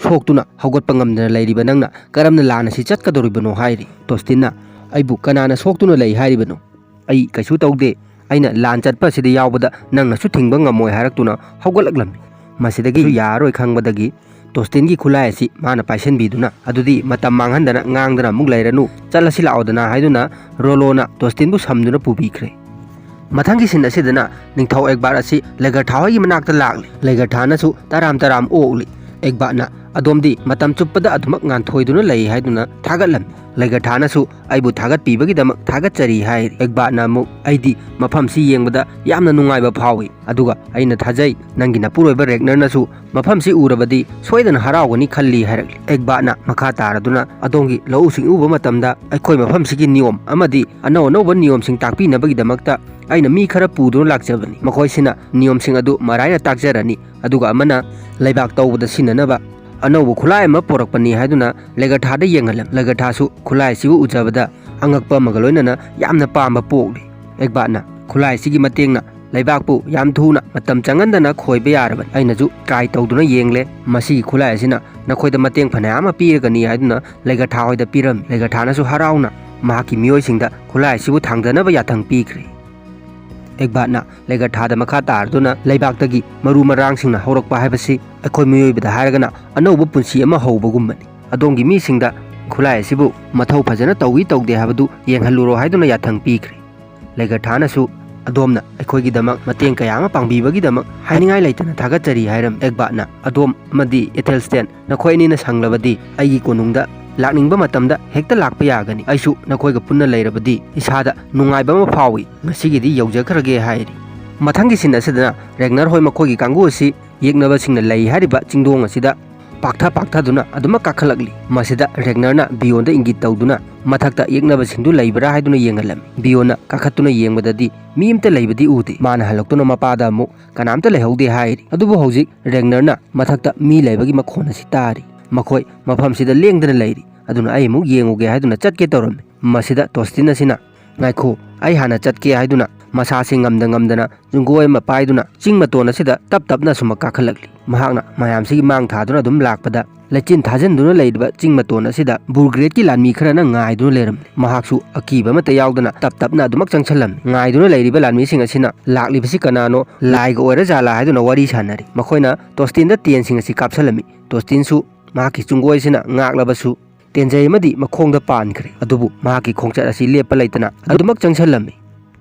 "ꯁꯣꯛꯇꯨꯅ ꯍꯧꯒꯠꯄ ꯉꯝꯗꯅ ꯂꯩꯔꯤꯕ ꯅꯪꯅ ꯀꯔꯝꯅ ꯂꯥꯟ ꯑꯁꯤ ꯆꯠꯀꯗꯧꯔꯤꯕꯅꯣ?" ꯍꯥꯏꯔꯤ꯫ ꯇꯣꯁꯇꯤꯟꯅ, "ꯑꯩꯕꯨ ꯀꯅꯥꯅ ꯁꯣꯛꯇꯨꯅ ꯂꯩ ꯍꯥꯏꯔꯤꯕꯅꯣ? ꯑꯩ ꯀꯩꯁꯨ ꯇꯧꯗꯦ꯫ ꯑꯩꯅ ꯂꯥꯟ ꯆꯠꯄ ꯑꯁꯤꯗ ꯌꯥꯎꯕꯗ ꯅꯪꯅꯁꯨ ꯊꯤꯡꯕ ꯉꯝꯃꯣꯏ" ꯍꯥꯏꯔꯛꯇꯨꯅ ꯍꯧꯒꯠꯂꯛꯂꯝꯃꯤ꯫ ꯃꯁꯤꯗꯒꯤ ꯌꯥꯔꯔꯣꯏ ꯈꯪꯕꯗꯒꯤ ꯇꯣꯁꯇꯤꯟꯒꯤ ꯈꯨꯠꯂꯥꯏ ꯑꯁꯤ ꯃꯥꯅ ꯄꯥꯏꯁꯟꯕꯤꯗꯨꯅ, "ꯑꯗꯨꯗꯤ ꯃꯇꯝ ꯃꯥꯡꯍꯟꯗꯅ ꯉꯥꯡꯗꯅ ꯑꯃꯨꯛ ꯂꯩꯔꯅꯨ, ꯆꯠꯂꯁꯤ ꯂꯥꯛꯑꯣꯗꯅ" ꯍꯥꯏꯗꯨꯅ ꯔꯣꯂꯣꯅ ꯇꯣꯁꯇꯤꯟꯕꯨ ꯁꯝꯗꯨꯅ ꯄꯨꯕꯤꯈ꯭ꯔꯦ꯫ ꯃꯊꯪꯒꯤ ꯁꯤꯟ ꯑꯁꯤꯗꯅ ꯅꯤꯡꯊꯧ ꯑꯦꯛꯕꯥꯔ ꯑꯁꯤ ꯂꯦꯒꯔꯊꯥ ꯍꯣꯏꯒꯤ ꯃꯅꯥꯛꯇ ꯂꯥꯛꯂꯦ꯫ ꯂꯦꯒꯔꯊꯥꯅꯁꯨ ꯇꯔꯥꯝ ꯇꯔꯥꯝ ꯑꯣꯛꯂꯤ꯫ ꯑꯦꯛꯕꯥꯔꯅ, "ꯑꯗꯣꯝꯗꯤ ꯃꯇꯝ ꯆꯨꯞꯄꯗ ꯑꯗꯨꯃꯛ ꯉꯥꯟꯊꯣꯏꯗꯨꯅ ꯂꯩ" ꯍꯥꯏꯗꯨꯅ ꯊꯥꯒꯠꯂꯝꯃꯤ꯫ ꯂꯦꯒꯔꯊꯥꯅꯁꯨ, "ꯑꯩꯕꯨ ꯊꯥꯒꯠꯄꯤꯕꯒꯤꯗꯃꯛ ꯊꯥꯒꯠꯆꯔꯤ" ꯍꯥꯏꯔꯤ꯫ ꯑꯦꯛꯕꯥꯔꯅ ꯑꯃꯨꯛ, "ꯑꯩꯗꯤ ꯃꯐꯝꯁꯤ ꯌꯦꯡꯕꯗ ꯌꯥꯝꯅ ꯅꯨꯡꯉꯥꯏꯕ ꯐꯥꯎꯏ, ꯑꯗꯨꯒ ꯑꯩꯅ ꯊꯥꯖꯩ ꯅꯪꯒꯤ ꯅꯄꯨꯔꯣꯏꯕ ꯔꯦꯒꯅꯔꯅꯁꯨ ꯃꯐꯝꯁꯤ ꯎꯔꯕꯗꯤ ꯁꯣꯏꯗꯅ ꯍꯔꯥꯎꯒꯅꯤ ꯈꯜꯂꯤ" ꯍꯥꯏꯔꯛꯂꯤ꯫ ꯑꯦꯛꯕꯥꯔꯅ ꯃꯈꯥ ꯇꯥꯔꯗꯨꯅ, "ꯑꯗꯣꯝꯒꯤ ꯂꯧꯎ ꯁꯤꯡꯎꯕ ꯃꯇꯝꯗ ꯑꯩꯈꯣꯏ ꯃꯐꯝꯁꯤꯒꯤ ꯅꯤꯌꯣꯝ ꯑꯃꯗꯤ ꯑꯅꯧ ꯑꯅꯧꯕ ꯅꯤꯌꯣꯝꯁꯤꯡ ꯇꯥꯛꯄꯤꯅꯕꯒꯤꯗꯃꯛꯇ ꯑꯩꯅ ꯃꯤ ꯈꯔ ꯄꯨꯗꯨꯅ ꯂꯥꯛꯆꯕꯅꯤ꯫ ꯃꯈꯣꯏꯁꯤꯅ ꯅꯤꯌꯣꯝꯁꯤꯡ ꯑꯗꯨ ꯃꯔꯥꯏꯅ ꯇꯥꯛꯆꯔꯅꯤ, ꯑꯗꯨꯒ ꯑꯃꯅ ꯂꯩꯕꯥꯛ ꯇꯧꯕꯗ ꯁꯤꯖꯤꯟꯅꯅꯕ ꯑꯅꯧꯕ ꯈꯨꯠꯂꯥꯏ ꯑꯃ ꯄꯣꯔꯛꯄꯅꯤ" ꯍꯥꯏꯗꯨꯅ ꯂꯦꯒꯔꯊꯥꯗ ꯌꯦꯡꯍꯜꯂꯝꯃꯤ꯫ ꯂꯦꯒꯔꯊꯥꯁꯨ ꯈꯨꯠꯂꯥꯏ ꯑꯁꯤꯕꯨ ꯎꯖꯕꯗ ꯑꯉꯛꯄ ꯑꯃꯒ ꯂꯣꯏꯅꯅ ꯌꯥꯝꯅ ꯄꯥꯝꯕ ꯄꯣꯛꯂꯤ꯫ ꯑꯦꯛꯕꯥꯔꯅ, "ꯈꯨꯠꯂꯥꯏ ꯑꯁꯤꯒꯤ ꯃꯇꯦꯡꯅ ꯂꯩꯕꯥꯛꯄꯨ ꯌꯥꯝ ꯊꯨꯅ ꯃꯇꯝ ꯆꯪꯍꯟꯗꯅ ꯈꯣꯏꯕ ꯌꯥꯔꯕꯅꯤ꯫ ꯑꯩꯅꯁꯨ ꯇ꯭ꯔꯥꯏ ꯇꯧꯗꯨꯅ ꯌꯦꯡꯂꯦ꯫ ꯃꯁꯤꯒꯤ ꯈꯨꯠꯂꯥꯏ ꯑꯁꯤꯅ ꯅꯈꯣꯏꯗ ꯃꯇꯦꯡ ꯐꯅꯌꯥꯝ ꯑꯃ ꯄꯤꯔꯒꯅꯤ" ꯍꯥꯏꯗꯨꯅ ꯂꯦꯒꯔꯊꯥ ꯍꯣꯏꯗ ꯄꯤꯔꯝꯃꯤ꯫ ꯂꯦꯒꯔꯊꯥꯅꯁꯨ ꯍꯔꯥꯎꯅ ꯃꯍꯥꯛꯀꯤ ꯃꯤꯑꯣꯏꯁꯤꯡꯗ ꯈꯨꯠꯂꯥꯏ ꯑꯁꯤꯕꯨ ꯊꯥꯡꯗꯅꯕ ꯌꯥꯊꯪ ꯄꯤꯈ꯭ꯔꯦ꯫ ꯑꯦꯒꯕꯥꯠꯅ ꯂꯩꯒꯔꯊꯥꯗ ꯃꯈꯥ ꯇꯥꯔꯗꯨꯅ ꯂꯩꯕꯥꯛꯇꯒꯤ ꯃꯔꯨ ꯃꯔꯥꯡꯁꯤꯡꯅ ꯍꯧꯔꯛꯄ ꯍꯥꯏꯕꯁꯤ ꯑꯩꯈꯣꯏ ꯃꯤꯑꯣꯏꯕꯗ ꯍꯥꯏꯔꯒꯅ ꯑꯅꯧꯕ ꯄꯨꯟꯁꯤ ꯑꯃ ꯍꯧꯕꯒꯨꯝꯕꯅꯤ꯫ ꯑꯗꯣꯝꯒꯤ ꯃꯤꯁꯤꯡꯗ ꯈꯨꯠꯂꯥꯏ ꯑꯁꯤꯕꯨ ꯃꯊꯧ ꯐꯖꯅ ꯇꯧꯏ ꯇꯧꯗꯦ ꯍꯥꯏꯕꯗꯨ ꯌꯦꯡꯍꯜꯂꯨꯔꯣ ꯍꯥꯏꯗꯨꯅ ꯌꯥꯊꯪ ꯄꯤꯈ꯭ꯔꯦ꯫ ꯂꯩꯒꯔꯊꯥꯅꯁꯨ ꯑꯗꯣꯝꯅ ꯑꯩꯈꯣꯏꯒꯤꯗꯃꯛ ꯃꯇꯦꯡ ꯀꯌꯥ ꯑꯃ ꯄꯥꯡꯕꯤꯕꯒꯤꯗꯃꯛ ꯍꯥꯏꯅꯤꯡꯉꯥꯏ ꯂꯩꯇꯅ ꯊꯥꯒꯠꯆꯔꯤ ꯍꯥꯏꯔꯝꯃꯤ꯫ ꯑꯦꯒꯕꯥꯠꯅ ꯑꯗꯣꯝ ꯑꯃꯗꯤ ꯑꯦꯊꯦꯜꯁꯇꯦꯟ, ꯅꯈꯣꯏ ꯑꯅꯤꯅ ꯁꯪꯂꯕꯗꯤ ꯑꯩꯒꯤ ꯀꯣꯅꯨꯡꯗ ꯂꯥꯛꯅꯤꯡꯕ ꯃꯇꯝꯗ ꯍꯦꯛꯇ ꯂꯥꯛꯄ ꯌꯥꯒꯅꯤ꯫ ꯑꯩꯁꯨ ꯅꯈꯣꯏꯒ ꯄꯨꯟꯅ ꯂꯩꯔꯕꯗꯤ ꯏꯁꯥꯗ ꯅꯨꯡꯉꯥꯏꯕ ꯑꯃ ꯐꯥꯎꯏ꯫ ꯉꯁꯤꯒꯤꯗꯤ ꯌꯧꯖꯈ꯭ꯔꯒꯦ ꯍꯥꯏꯔꯤ꯫ ꯃꯊꯪꯒꯤ ꯁꯤꯟ ꯑꯁꯤꯗꯅ ꯔꯦꯒꯅꯔ ꯍꯣꯏ ꯃꯈꯣꯏꯒꯤ ꯀꯥꯡꯕꯨ ꯑꯁꯤ ꯌꯦꯛꯅꯕꯁꯤꯡꯅ ꯂꯩ ꯍꯥꯏꯔꯤꯕ ꯆꯤꯡꯗꯣꯡ ꯑꯁꯤꯗ ꯄꯥꯛꯊ ꯄꯥꯛꯊꯗꯨꯅ ꯑꯗꯨꯃꯛ ꯀꯥꯈꯠꯂꯛꯂꯤ꯫ ꯃꯁꯤꯗ ꯔꯦꯒꯅꯔꯅ ꯕꯤꯌꯣꯟꯗ ꯏꯪꯒꯤꯠ ꯇꯧꯗꯨꯅ ꯃꯊꯛꯇ ꯌꯦꯛꯅꯕꯁꯤꯡꯗꯨ ꯂꯩꯕ꯭ꯔꯥ ꯍꯥꯏꯗꯨꯅ ꯌꯦꯡꯍꯜꯂꯝꯃꯤ꯫ ꯕꯤꯌꯣꯟꯅ ꯀꯥꯈꯠꯇꯨꯅ ꯌꯦꯡꯕꯗꯗꯤ ꯃꯤ ꯑꯃꯠꯇ ꯂꯩꯕꯗꯤ ꯎꯗꯦ꯫ ꯃꯥꯅ ꯍꯜꯂꯛꯇꯨꯅ ꯃꯄꯥꯗ ꯑꯃꯨꯛ ꯀꯅꯥꯝꯇ ꯂꯩꯍꯧꯗꯦ ꯍꯥꯏꯔꯤ꯫ ꯑꯗꯨꯕꯨ ꯍꯧꯖꯤꯛ ꯔꯦꯒꯅꯔꯅ ꯃꯊꯛꯇ ꯃꯤ ꯂꯩꯕꯒꯤ ꯃꯈꯣꯟ ꯑꯁꯤ ꯇꯥꯔꯤ꯫ ꯃꯈꯣꯏ ꯃꯐꯝꯁꯤꯗ ꯂꯦꯡꯗꯅ ꯂꯩꯔꯤ꯫ ꯑꯗꯨꯅ ꯑꯩ ꯑꯃꯨꯛ ꯌꯦꯡꯉꯨꯒꯦ ꯍꯥꯏꯗꯨꯅ ꯆꯠꯀꯦ ꯇꯧꯔꯝꯃꯤ꯫ ꯃꯁꯤꯗ ꯇꯣꯁꯇꯤꯟ ꯑꯁꯤꯅ, "ꯉꯥꯏꯈꯣ, ꯑꯩ ꯍꯥꯟꯅ ꯆꯠꯀꯦ" ꯍꯥꯏꯗꯨꯅ ꯃꯁꯥꯁꯤ ꯉꯝꯗ ꯉꯝꯗꯅ ꯆꯤꯡꯒꯣꯏ ꯑꯃ ꯄꯥꯏꯗꯨꯅ ꯆꯤꯡ ꯃꯇꯣꯟ ꯑꯁꯤꯗ ꯇꯞ ꯇꯞꯅ ꯑꯁꯨꯝ ꯀꯥꯈꯠꯂꯛꯂꯤ꯫ ꯃꯍꯥꯛꯅ ꯃꯌꯥꯝꯁꯤꯒꯤ ꯃꯥꯡ ꯊꯥꯗꯨꯅ ꯑꯗꯨꯝ ꯂꯥꯛꯄꯗ ꯂꯩꯆꯤꯟ ꯊꯥꯖꯤꯟꯗꯨꯅ ꯂꯩꯔꯤꯕ ꯆꯤꯡ ꯃꯇꯣꯟ ꯑꯁꯤꯗ ꯕꯨꯔꯒ꯭ꯔꯦꯠꯀꯤ ꯂꯥꯟꯃꯤ ꯈꯔꯅ ꯉꯥꯏꯗꯨꯅ ꯂꯩꯔꯝꯂꯤ꯫ ꯃꯍꯥꯛꯁꯨ ꯑꯀꯤꯕ ꯑꯃꯠꯇ ꯌꯥꯎꯗꯅ ꯇꯞ ꯇꯞꯅ ꯑꯗꯨꯃꯛ ꯆꯪꯁꯤꯜꯂꯝꯃꯤ꯫ ꯉꯥꯏꯗꯨꯅ ꯂꯩꯔꯤꯕ ꯂꯥꯟꯃꯤꯁꯤꯡ ꯑꯁꯤꯅ ꯂꯥꯛꯂꯤꯕꯁꯤ ꯀꯅꯥꯅꯣ, ꯂꯥꯏꯒ ꯑꯣꯏꯔ ꯖꯥꯠꯂꯥ ꯍꯥꯏꯗꯨꯅ ꯋꯥꯔꯤ ꯁꯥꯟꯅꯔꯤ꯫ ꯃꯈꯣꯏꯅ ꯇꯣꯁꯇꯤꯟꯗ ꯇꯦꯟꯁꯤꯡ ꯑꯁꯤ ꯀꯥꯞꯁꯤꯜꯂꯝꯃꯤ꯫ ꯇꯣꯁꯇꯤꯟꯁꯨ ꯃꯍꯥꯛꯀꯤ ꯆꯨꯡꯒꯣꯏ ꯑꯁꯤꯅ ꯉꯥꯛꯂꯕꯁꯨ ꯇꯦꯟꯖꯩ ꯑꯃꯗꯤ ꯃꯈꯣꯡꯗ ꯄꯥꯟꯈ꯭ꯔꯦ꯫ ꯑꯗꯨꯕꯨ ꯃꯍꯥꯛꯀꯤ ꯈꯣꯡꯆꯠ ꯑꯁꯤ ꯂꯦꯞꯄ ꯂꯩꯇꯅ ꯑꯗꯨꯃꯛ ꯆꯪꯁꯤꯜꯂꯝꯃꯤ꯫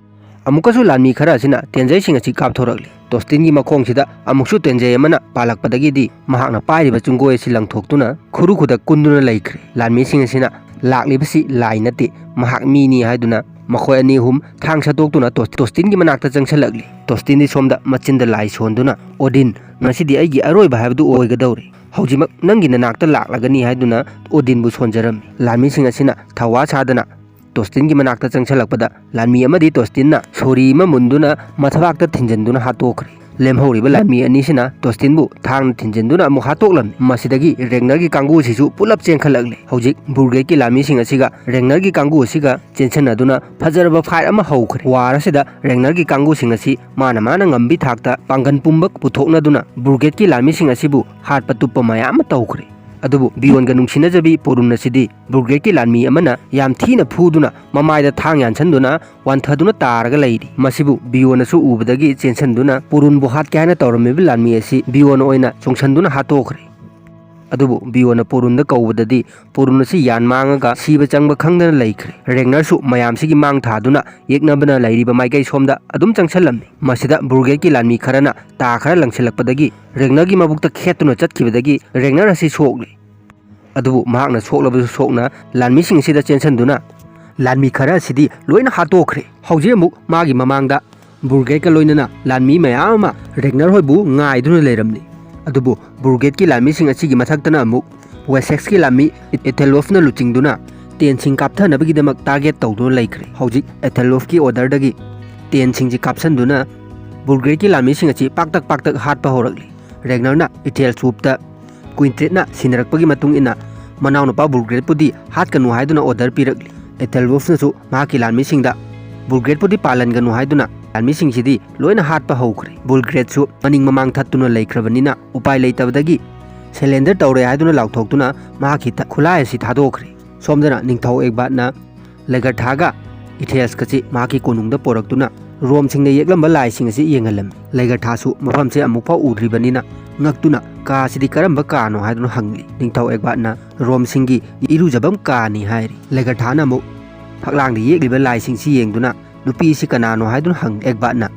ꯑꯃꯨꯛꯀꯁꯨ ꯂꯥꯟꯃꯤ ꯈꯔ ꯑꯁꯤꯅ ꯇꯦꯟꯖꯩꯁꯤꯡ ꯑꯁꯤ ꯀꯥꯞꯊꯣꯔꯛꯂꯤ꯫ ꯇꯣꯁꯇꯤꯟꯒꯤ ꯃꯈꯣꯡꯁꯤꯗ ꯑꯃꯨꯛꯁꯨ ꯇꯦꯟꯖꯩ ꯑꯃꯅ ꯄꯥꯜꯂꯛꯄꯗꯒꯤꯗꯤ ꯃꯍꯥꯛꯅ ꯄꯥꯏꯔꯤꯕ ꯆꯨꯡꯒꯣꯏ ꯑꯁꯤ ꯂꯪꯊꯣꯛꯇꯨꯅ ꯈꯨꯔꯨ ꯈꯨꯗꯛ ꯀꯨꯟꯗꯨꯅ ꯂꯩꯈ꯭ꯔꯦ꯫ ꯂꯥꯟꯃꯤꯁꯤꯡ ꯑꯁꯤꯅ ꯂꯥꯛꯂꯤꯕꯁꯤ ꯂꯥꯏ ꯅꯠꯇꯦ, ꯃꯍꯥꯛ ꯃꯤꯅꯤ ꯍꯥꯏꯗꯨꯅ ꯃꯈꯣꯏ ꯑꯅꯤ ꯑꯍꯨꯝ ꯊꯥꯡ ꯁꯠꯇꯣꯛꯇꯨꯅ ꯇꯣꯁ-, ꯇꯣꯁꯇꯤꯟꯒꯤ ꯃꯅꯥꯛꯇ ꯆꯪꯁꯤꯜꯂꯛꯂꯤ꯫ ꯇꯣꯁꯇꯤꯟꯗꯤ ꯁꯣꯝꯗ ꯃꯆꯤꯟꯗ ꯂꯥꯏ ꯁꯣꯟꯗꯨꯅ, "ꯑꯣꯗꯤꯟ, ꯉꯁꯤꯗꯤ ꯑꯩꯒꯤ ꯑꯔꯣꯏꯕ ꯍꯥꯏꯕꯗꯨ ꯑꯣꯏꯒꯗꯧꯔꯦ꯫ ꯍꯧꯖꯤꯛꯃꯛ ꯅꯪꯒꯤ ꯅꯅꯥꯛꯇ ꯂꯥꯛꯂꯒꯅꯤ" ꯍꯥꯏꯗꯨꯅ ꯑꯣꯗꯤꯟꯕꯨ ꯁꯣꯟꯖꯔꯝꯃꯤ꯫ ꯂꯥꯟꯃꯤꯁꯤꯡ ꯑꯁꯤꯅ ꯊꯧꯋꯥ ꯁꯥꯗꯅ ꯇꯣꯁꯇꯤꯟꯒꯤ ꯃꯅꯥꯛꯇ ꯆꯪꯁꯤꯜꯂꯛꯄꯗ ꯂꯥꯟꯃꯤ ꯑꯃꯗꯤ ꯇꯣꯁꯇꯤꯟꯅ ꯁꯣꯔꯤ ꯑꯃ ꯃꯨꯟꯗꯨꯅ ꯃꯊꯕꯥꯛꯇ ꯊꯤꯟꯖꯤꯟꯗꯨꯅ ꯍꯥꯠꯇꯣꯛꯈ꯭ꯔꯦ꯫ ꯂꯦꯝꯍꯧꯔꯤꯕ ꯂꯥꯟꯃꯤ ꯑꯅꯤꯁꯤꯅ ꯇꯣꯁꯇꯤꯟꯕꯨ ꯊꯥꯡꯅ ꯊꯤꯟꯖꯤꯟꯗꯨꯅ ꯑꯃꯨꯛ ꯍꯥꯠꯇꯣꯛꯂꯝꯃꯤ꯫ ꯃꯁꯤꯗꯒꯤ ꯔꯦꯒꯅꯔꯒꯤ ꯀꯥꯡꯕꯨꯁꯤꯁꯨ ꯄꯨꯂꯞ ꯆꯦꯟꯈꯠꯂꯛꯂꯦ꯫ ꯍꯧꯖꯤꯛ ꯕꯨꯔꯒ꯭ꯔꯦꯠꯀꯤ ꯂꯥꯟꯃꯤꯁꯤꯡ ꯑꯁꯤꯒ ꯔꯦꯒꯅꯔꯒꯤ ꯀꯥꯡꯕꯨ ꯑꯁꯤꯒ ꯆꯦꯟꯁꯤꯟꯅꯗꯨꯅ ꯐꯖꯔꯕ ꯐꯥꯏꯠ ꯑꯃ ꯍꯧꯈ꯭ꯔꯦ꯫ ꯋꯥꯔ ꯑꯁꯤꯗ ꯔꯦꯒꯅꯔꯒꯤ ꯀꯥꯡꯕꯨꯁꯤꯡ ꯑꯁꯤ ꯃꯥꯅ ꯃꯥꯅ ꯉꯝꯕꯤ ꯊꯥꯛꯇ ꯄꯥꯡꯒꯟ ꯄꯨꯝꯕ ꯄꯨꯊꯣꯛꯅꯗꯨꯅ ꯕꯨꯔꯒ꯭ꯔꯦꯠꯀꯤ ꯂꯥꯟꯃꯤꯁꯤꯡ ꯑꯁꯤꯕꯨ ꯍꯥꯠꯄ ꯇꯨꯞꯄ ꯃꯌꯥꯝ ꯑꯃ ꯇꯧꯈ꯭ꯔꯦ꯫ ꯑꯗꯨꯕꯨ ꯕꯤꯌꯣꯟꯒ ꯅꯨꯡꯁꯤꯅꯖꯕꯤ ꯄꯣꯔꯨꯟ ꯑꯁꯤꯗꯤ ꯕꯨꯔꯒ꯭ꯔꯦꯠꯀꯤ ꯂꯥꯟꯃꯤ ꯑꯃꯅ ꯌꯥꯝ ꯊꯤꯅ ꯐꯨꯗꯨꯅ ꯃꯃꯥꯏꯗ ꯊꯥꯡ ꯌꯥꯟꯁꯟꯗꯨꯅ ꯋꯥꯟꯊꯗꯨꯅ ꯇꯥꯔꯒ ꯂꯩꯔꯤ꯫ ꯃꯁꯤꯕꯨ ꯕꯤꯌꯣꯟꯅꯁꯨ ꯎꯕꯗꯒꯤ ꯆꯦꯟꯁꯟꯗꯨꯅ ꯄꯣꯔꯨꯟꯕꯨ ꯍꯥꯠꯀꯦ ꯍꯥꯏꯅ ꯇꯧꯔꯝꯃꯤꯕ ꯂꯥꯟꯃꯤ ꯑꯁꯤ ꯕꯤꯌꯣꯟ ꯑꯣꯏꯅ ꯆꯣꯡꯁꯟꯗꯨꯅ ꯍꯥꯠꯇꯣꯛꯈ꯭ꯔꯦ꯫ ꯑꯗꯨꯕꯨ ꯕꯤꯌꯣꯟꯅ ꯄꯣꯔꯨꯟꯗ ꯀꯧꯕꯗꯗꯤ ꯄꯣꯔꯨꯟ ꯑꯁꯤ ꯌꯥꯟ ꯃꯥꯡꯉꯒ ꯁꯤꯕ ꯆꯪꯕ ꯈꯪꯗꯅ ꯂꯩꯈ꯭ꯔꯦ꯫ ꯔꯦꯒꯅꯔꯁꯨ ꯃꯌꯥꯝꯁꯤꯒꯤ ꯃꯥꯡ ꯊꯥꯗꯨꯅ ꯌꯦꯛꯅꯕꯅ ꯂꯩꯔꯤꯕ ꯃꯥꯏꯀꯩ ꯁꯣꯝꯗ ꯑꯗꯨꯝ ꯆꯪꯁꯜꯂꯝꯃꯤ꯫ ꯃꯁꯤꯗ ꯕꯨꯔꯒ꯭ꯔꯦꯠꯀꯤ ꯂꯥꯟꯃꯤ ꯈꯔꯅ ꯇꯥ ꯈꯔ ꯂꯪꯁꯤꯜꯂꯛꯄꯗꯒꯤ ꯔꯦꯒꯅꯔꯒꯤ ꯃꯕꯨꯛꯇ ꯈꯦꯠꯇꯨꯅ ꯆꯠꯈꯤꯕꯗꯒꯤ ꯔꯦꯒꯅꯔ ꯑꯁꯤ ꯁꯣꯛꯂꯦ꯫ ꯑꯗꯨꯕꯨ ꯃꯍꯥꯛꯅ ꯁꯣꯛꯂꯕꯁꯨ ꯁꯣꯛꯅ ꯂꯥꯟꯃꯤꯁꯤꯡ ꯑꯁꯤꯗ ꯆꯦꯟꯁꯤꯟꯗꯨꯅ ꯂꯥꯟꯃꯤ ꯈꯔ ꯑꯁꯤꯗꯤ ꯂꯣꯏꯅ ꯍꯥꯠꯇꯣꯛꯈ꯭ꯔꯦ꯫ ꯍꯧꯖꯤꯛ ꯑꯃꯨꯛ ꯃꯥꯒꯤ ꯃꯃꯥꯡꯗ ꯕꯨꯔꯒ꯭ꯔꯦꯠꯀ ꯂꯣꯏꯅꯅ ꯂꯥꯟꯃꯤ ꯃꯌꯥꯝ ꯑꯃ ꯔꯦꯒꯅꯔ ꯍꯣꯏꯕꯨ ꯉꯥꯏꯗꯨꯅ ꯂꯩꯔꯝꯂꯤ꯫ ꯑꯗꯨꯕꯨ ꯕꯨꯔꯒ꯭ꯔꯦꯠꯀꯤ ꯂꯥꯟꯃꯤꯁꯤꯡ ꯑꯁꯤꯒꯤ ꯃꯊꯛꯇꯅ ꯑꯃꯨꯛ ꯋꯦꯁꯦꯛꯁꯀꯤ ꯂꯥꯟꯃꯤ ꯏꯊꯦꯂꯣꯐꯅ ꯂꯨꯆꯤꯡꯗꯨꯅ ꯇꯦꯟꯁꯤꯡ ꯀꯥꯞꯊꯅꯕꯒꯤꯗꯃꯛ ꯇꯥꯔꯒꯦꯠ ꯇꯧꯗꯨꯅ ꯂꯩꯈ꯭ꯔꯦ꯫ ꯍꯧꯖꯤꯛ ꯏꯊꯦꯂꯣꯐꯀꯤ ꯑꯣꯔꯗꯔꯗꯒꯤ ꯇꯦꯟꯁꯤꯡꯁꯤ ꯀꯥꯞꯁꯟꯗꯨꯅ ꯕꯨꯔꯒ꯭ꯔꯦꯠꯀꯤ ꯂꯥꯟꯃꯤꯁꯤꯡ ꯑꯁꯤ ꯄꯥꯛꯇꯛ ꯄꯥꯛꯇꯛ ꯍꯥꯠꯄ ꯍꯧꯔꯛꯂꯤ꯫ ꯔꯦꯒꯅꯔꯅ ꯏꯊꯦꯜ ꯁ꯭ꯋꯨꯞꯇ ꯀ꯭ꯋꯤꯟꯇ꯭ꯔꯦꯠꯅ ꯁꯤꯟꯅꯔꯛꯄꯒꯤ ꯃꯇꯨꯡ ꯏꯟꯅ ꯃꯅꯥꯎꯅꯨꯄꯥ ꯕꯨꯔꯒ꯭ꯔꯦꯠꯄꯨꯗꯤ ꯍꯥꯠꯀꯅꯨ ꯍꯥꯏꯗꯨꯅ ꯑꯣꯔꯗꯔ ꯄꯤꯔꯛꯂꯤ꯫ ꯏꯊꯦꯂꯣꯐꯅꯁꯨ ꯃꯍꯥꯛꯀꯤ ꯂꯥꯟꯃꯤꯁꯤꯡꯗ ꯕꯨꯔꯒ꯭ꯔꯦꯠꯄꯨꯗꯤ ꯄꯥꯜꯍꯟꯒꯅꯨ ꯍꯥꯏꯗꯨꯅ ꯂꯥꯟꯃꯤꯁꯤꯡꯁꯤꯗꯤ ꯂꯣꯏꯅ ꯍꯥꯠꯄ ꯍꯧꯈ꯭ꯔꯦ꯫ ꯕꯨꯔꯒ꯭ꯔꯦꯠꯁꯨ ꯃꯅꯤꯡ ꯃꯃꯥꯡ ꯊꯠꯇꯨꯅ ꯂꯩꯈ꯭ꯔꯕꯅꯤꯅ ꯎꯄꯥꯏ ꯂꯩꯇꯕꯗꯒꯤ ꯁꯦꯂꯦꯟꯗꯔ ꯇꯧꯔꯦ ꯍꯥꯏꯗꯨꯅ ꯂꯥꯎꯊꯣꯛꯇꯨꯅ ꯃꯍꯥꯛꯀꯤ ꯊ-, ꯈꯨꯠꯂꯥꯏ ꯑꯁꯤ ꯊꯥꯗꯣꯛꯈ꯭ꯔꯦ꯫ ꯁꯣꯝꯗꯅ ꯅꯤꯡꯊꯧ ꯑꯦꯛꯕꯥꯠꯅ ꯂꯦꯒꯔꯊꯥꯒ ꯏꯊꯦꯜꯁꯀꯁꯤ ꯃꯍꯥꯛꯀꯤ ꯀꯣꯅꯨꯡꯗ ꯄꯣꯔꯛꯇꯨꯅ ꯔꯣꯝꯁꯤꯡꯅ ꯌꯦꯛꯂꯝꯕ ꯂꯥꯏꯁꯤꯡ ꯑꯁꯤ ꯌꯦꯡꯍꯜꯂꯝꯃꯤ꯫ ꯂꯦꯒꯔꯊꯥꯁꯨ ꯃꯐꯝꯁꯦ ꯑꯃꯨꯛꯐꯥꯎ ꯎꯗ꯭ꯔꯤꯕꯅꯤꯅ ꯉꯛꯇꯨꯅ ꯀꯥ ꯑꯁꯤꯗꯤ ꯀꯔꯝꯕ ꯀꯥꯅꯣ ꯍꯥꯏꯗꯨꯅ ꯍꯪꯂꯤ꯫ ꯅꯤꯡꯊꯧ ꯑꯦꯛꯕꯥꯠꯅ ꯔꯣꯝꯁꯤꯡꯒꯤ ꯏꯔꯨꯖꯐꯝ ꯀꯥꯅꯤ ꯍꯥꯏꯔꯤ꯫ ꯂꯦꯒꯔꯊꯥꯅ ꯑꯃꯨꯛ ꯐꯛꯂꯥꯡꯗ ꯌꯦꯛꯂꯤꯕ ꯂꯥꯏꯁꯤꯡꯁꯤ ꯌꯦꯡꯗꯨꯅ ꯅꯨꯄꯤ ꯑꯁꯤ ꯀꯅꯥꯅꯣ ꯍꯥꯏꯗꯨꯅ ꯍꯪꯂꯤ꯫ ꯑꯦꯛꯕꯥꯠꯅ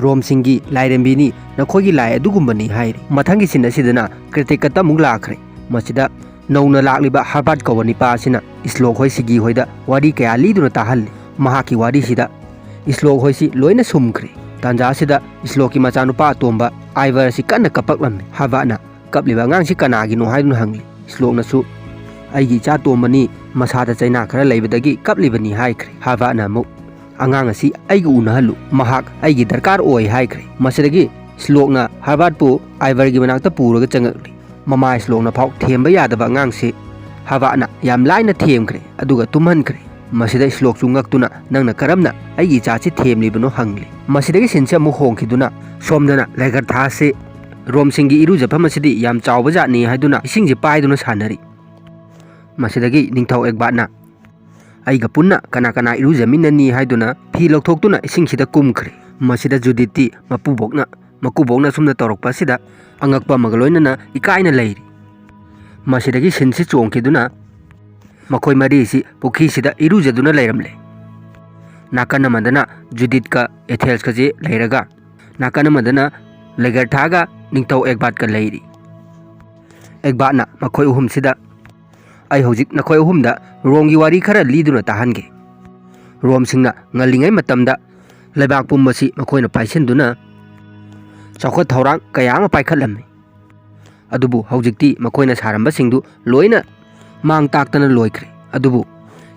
ꯔꯣꯝꯁꯤꯡꯒꯤ ꯂꯥꯏꯔꯦꯝꯕꯤꯅꯤ, ꯅꯈꯣꯏꯒꯤ ꯂꯥꯏ ꯑꯗꯨꯒꯨꯝꯕꯅꯤ ꯍꯥꯏꯔꯤ꯫ ꯃꯊꯪꯒꯤ ꯁꯤꯟ ꯑꯁꯤꯗꯅ ꯀ꯭ꯔꯤꯇꯤꯛꯀꯠꯇ ꯑꯃꯨꯛ ꯂꯥꯛꯈ꯭ꯔꯦ꯫ ꯃꯁꯤꯗ ꯅꯧꯅ ꯂꯥꯛꯂꯤꯕ ꯍꯔꯕꯥꯔꯠ ꯀꯧꯕ ꯅꯤꯄꯥ ꯑꯁꯤꯅ ꯏꯁꯂꯣꯛ ꯍꯣꯏ ꯁꯤꯒꯤ ꯍꯣꯏꯗ ꯋꯥꯔꯤ ꯀꯌꯥ ꯂꯤꯗꯨꯅ ꯇꯥꯍꯜꯂꯤ꯫ ꯃꯍꯥꯛꯀꯤ ꯋꯥꯔꯤꯁꯤꯗ ꯏꯁꯂꯣꯛ ꯍꯣꯏꯁꯤ ꯂꯣꯏꯅ ꯁꯨꯝꯈ꯭ꯔꯦ꯫ ꯇꯥꯟꯖꯥ ꯑꯁꯤꯗ ꯏꯁꯂꯣꯛꯀꯤ ꯃꯆꯥꯅꯨꯄꯥ ꯑꯇꯣꯝꯕ ꯑꯥꯏꯚꯔ ꯑꯁꯤ ꯀꯟꯅ ꯀꯞꯄꯛꯂꯝꯃꯤ꯫ ꯍꯔꯕꯥꯔꯠꯅ ꯀꯞꯂꯤꯕ ꯑꯉꯥꯡꯁꯤ ꯀꯅꯥꯒꯤꯅꯣ ꯍꯥꯏꯗꯨꯅ ꯍꯪꯂꯤ꯫ ꯏꯁꯂꯣꯛꯅꯁꯨ ꯑꯩꯒꯤ ꯏꯆꯥ ꯇꯣꯝꯕꯅꯤ, ꯃꯁꯥꯗ ꯆꯩꯅꯥ ꯈꯔ ꯂꯩꯕꯗꯒꯤ ꯀꯞꯂꯤꯕꯅꯤ ꯍꯥꯏꯈ꯭ꯔꯦ꯫ ꯍꯔꯕꯥꯔꯠꯅ ꯑꯃꯨꯛ ꯑꯉꯥꯡ ꯑꯁꯤ ꯑꯩꯒ ꯎꯅꯍꯜꯂꯨ, ꯃꯍꯥꯛ ꯑꯩꯒꯤ ꯗꯔꯀꯥꯔ ꯑꯣꯏ ꯍꯥꯏꯈ꯭ꯔꯦ꯫ ꯃꯁꯤꯗꯒꯤ ꯏꯁꯂꯣꯛꯅ ꯍꯔꯕꯥꯔꯠꯄꯨ ꯑꯥꯏꯚꯔꯒꯤ ꯃꯅꯥꯛꯇ ꯄꯨꯔꯒ ꯆꯪꯉꯛꯂꯤ꯫ ꯃꯃꯥ ꯏꯁꯂꯣꯛꯅ ꯐꯥꯎ ꯊꯦꯝꯕ ꯌꯥꯗꯕ ꯑꯉꯥꯡꯁꯤ ꯍꯔꯕꯥꯔꯠꯅ ꯌꯥꯝ ꯂꯥꯏꯅ ꯊꯦꯝꯈ꯭ꯔꯦ, ꯑꯗꯨꯒ ꯇꯨꯝꯍꯟꯈ꯭ꯔꯦ꯫ ꯃꯁꯤꯗ ꯏꯁꯂꯣꯛꯁꯨ ꯉꯛꯇꯨꯅ ꯅꯪꯅ ꯀꯔꯝꯅ ꯑꯩꯒꯤ ꯏꯆꯥꯁꯤ ꯊꯦꯝꯂꯤꯕꯅꯣ ꯍꯪꯂꯤ꯫ ꯃꯁꯤꯗꯒꯤ ꯁꯤꯟꯁꯤ ꯑꯃꯨꯛ ꯍꯣꯡꯈꯤꯗꯨꯅ ꯁꯣꯝꯗꯅ ꯂꯦꯒꯔꯊꯥꯁꯤ ꯔꯣꯝꯁꯤꯡꯒꯤ ꯏꯔꯨꯖꯐꯝ ꯑꯁꯤꯗꯤ ꯌꯥꯝ ꯆꯥꯎꯕ ꯖꯥꯠꯅꯤ ꯍꯥꯏꯗꯨꯅ ꯏꯁꯤꯡꯁꯤ ꯄꯥꯏꯗꯨꯅ ꯁꯥꯟꯅꯔꯤ꯫ ꯃꯁꯤꯗꯒꯤ ꯅꯤꯡꯊꯧ ꯑꯦꯒꯕꯥꯠꯅ, "ꯑꯩꯒ ꯄꯨꯟꯅ ꯀꯅꯥ ꯀꯅꯥ ꯏꯔꯨꯖꯃꯤꯟꯅꯅꯤ?" ꯍꯥꯏꯗꯨꯅ ꯐꯤ ꯂꯧꯊꯣꯛꯇꯨꯅ ꯏꯁꯤꯡꯁꯤꯗ ꯀꯨꯝꯈ꯭ꯔꯦ꯫ ꯃꯁꯤꯗ ꯖꯨꯗꯤꯠꯇꯤ ꯃꯄꯨꯕꯣꯛꯅ, ꯃꯀꯨꯕꯣꯛꯅ ꯑꯁꯨꯝꯅ ꯇꯧꯔꯛꯄ ꯑꯁꯤꯗ ꯑꯉꯛꯄ ꯑꯃꯒ ꯂꯣꯏꯅꯅ ꯏꯀꯥꯏꯅ ꯂꯩꯔꯤ꯫ ꯃꯁꯤꯗꯒꯤ ꯁꯤꯟꯁꯤ ꯆꯣꯡꯈꯤꯗꯨꯅ ꯃꯈꯣꯏ ꯃꯔꯤꯁꯤ ꯄꯨꯈ꯭ꯔꯤꯁꯤꯗ ꯏꯔꯨꯖꯗꯨꯅ ꯂꯩꯔꯝꯂꯦ꯫ ꯅꯥꯀꯟ ꯑꯃꯗꯅ ꯖꯨꯗꯤꯠꯀ ꯑꯦꯊꯦꯜꯁꯀꯁꯦ ꯂꯩꯔꯒ, ꯅꯥꯀꯟ ꯑꯃꯗꯅ ꯂꯦꯒꯔꯊꯥꯒ ꯅꯤꯡꯊꯧ ꯑꯦꯒꯕꯥꯠꯀ ꯂꯩꯔꯤ꯫ ꯑꯦꯒꯕꯥꯠꯅ ꯃꯈꯣꯏ ꯑꯍꯨꯝꯁꯤꯗ, "ꯑꯩ ꯍꯧꯖꯤꯛ ꯅꯈꯣꯏ ꯑꯍꯨꯝꯗ ꯔꯣꯝꯒꯤ ꯋꯥꯔꯤ ꯈꯔ ꯂꯤꯗꯨꯅ ꯇꯥꯍꯟꯒꯦ꯫ ꯔꯣꯝꯁꯤꯡꯅ ꯉꯜꯂꯤꯉꯩ ꯃꯇꯝꯗ ꯂꯩꯕꯥꯛ ꯄꯨꯝꯕꯁꯤ ꯃꯈꯣꯏꯅ ꯄꯥꯏꯁꯤꯟꯗꯨꯅ ꯆꯥꯎꯈꯠ ꯊꯧꯔꯥꯡ ꯀꯌꯥ ꯑꯃ ꯄꯥꯏꯈꯠꯂꯝꯃꯤ꯫ ꯑꯗꯨꯕꯨ ꯍꯧꯖꯤꯛꯇꯤ ꯃꯈꯣꯏꯅ ꯁꯥꯔꯝꯕꯁꯤꯡꯗꯨ ꯂꯣꯏꯅ ꯃꯥꯡ ꯇꯥꯛꯇꯅ ꯂꯣꯏꯈ꯭ꯔꯦ꯫ ꯑꯗꯨꯕꯨ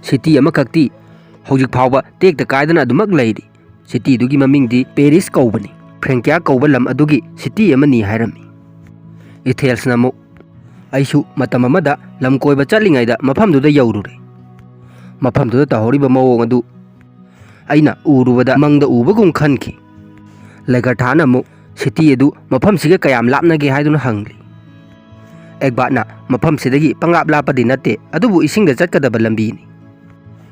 ꯁꯤꯇꯤ ꯑꯃꯈꯛꯇꯤ ꯍꯧꯖꯤꯛ ꯐꯥꯎꯕ ꯇꯦꯛꯇ ꯀꯥꯏꯗꯅ ꯑꯗꯨꯃꯛ ꯂꯩꯔꯤ꯫ ꯁꯤꯇꯤꯗꯨꯒꯤ ꯃꯃꯤꯡꯗꯤ ꯄꯦꯔꯤꯁ ꯀꯧꯕꯅꯤ꯫ ꯐ꯭ꯔꯦꯡꯀꯤꯌꯥ ꯀꯧꯕ ꯂꯝ ꯑꯗꯨꯒꯤ ꯁꯤꯇꯤ ꯑꯃꯅꯤ" ꯍꯥꯏꯔꯝꯃꯤ꯫ ꯏꯊꯦꯜꯁꯅ ꯑꯃꯨꯛ, "ꯑꯩꯁꯨ ꯃꯇꯝ ꯑꯃꯗ ꯂꯝ ꯀꯣꯏꯕ ꯆꯠꯂꯤꯉꯩꯗ ꯃꯐꯝꯗꯨꯗ ꯌꯧꯔꯨꯔꯦ꯫ ꯃꯐꯝꯗꯨꯗ ꯇꯧꯍꯧꯔꯤꯕ ꯃꯑꯣꯡ ꯑꯗꯨ ꯑꯩꯅ ꯎꯔꯨꯕꯗ ꯃꯪꯗ ꯎꯕꯒꯨꯝ ꯈꯟꯈꯤ꯫" ꯂꯦꯒꯔꯊꯥꯅ ꯑꯃꯨꯛ, "ꯁꯤꯇꯤ ꯑꯗꯨ ꯃꯐꯝꯁꯤꯒ ꯀꯌꯥꯝ ꯂꯥꯞꯅꯒꯦ?" ꯍꯥꯏꯗꯨꯅ ꯍꯪꯂꯤ꯫ ꯑꯦꯒꯕꯥꯠꯅ, "ꯃꯐꯝꯁꯤꯗꯒꯤ ꯄꯪꯂꯥꯞ ꯂꯥꯞꯄꯗꯤ ꯅꯠꯇꯦ, ꯑꯗꯨꯕꯨ ꯏꯁꯤꯡꯗ ꯆꯠꯀꯗꯕ ꯂꯝꯕꯤꯅꯤ꯫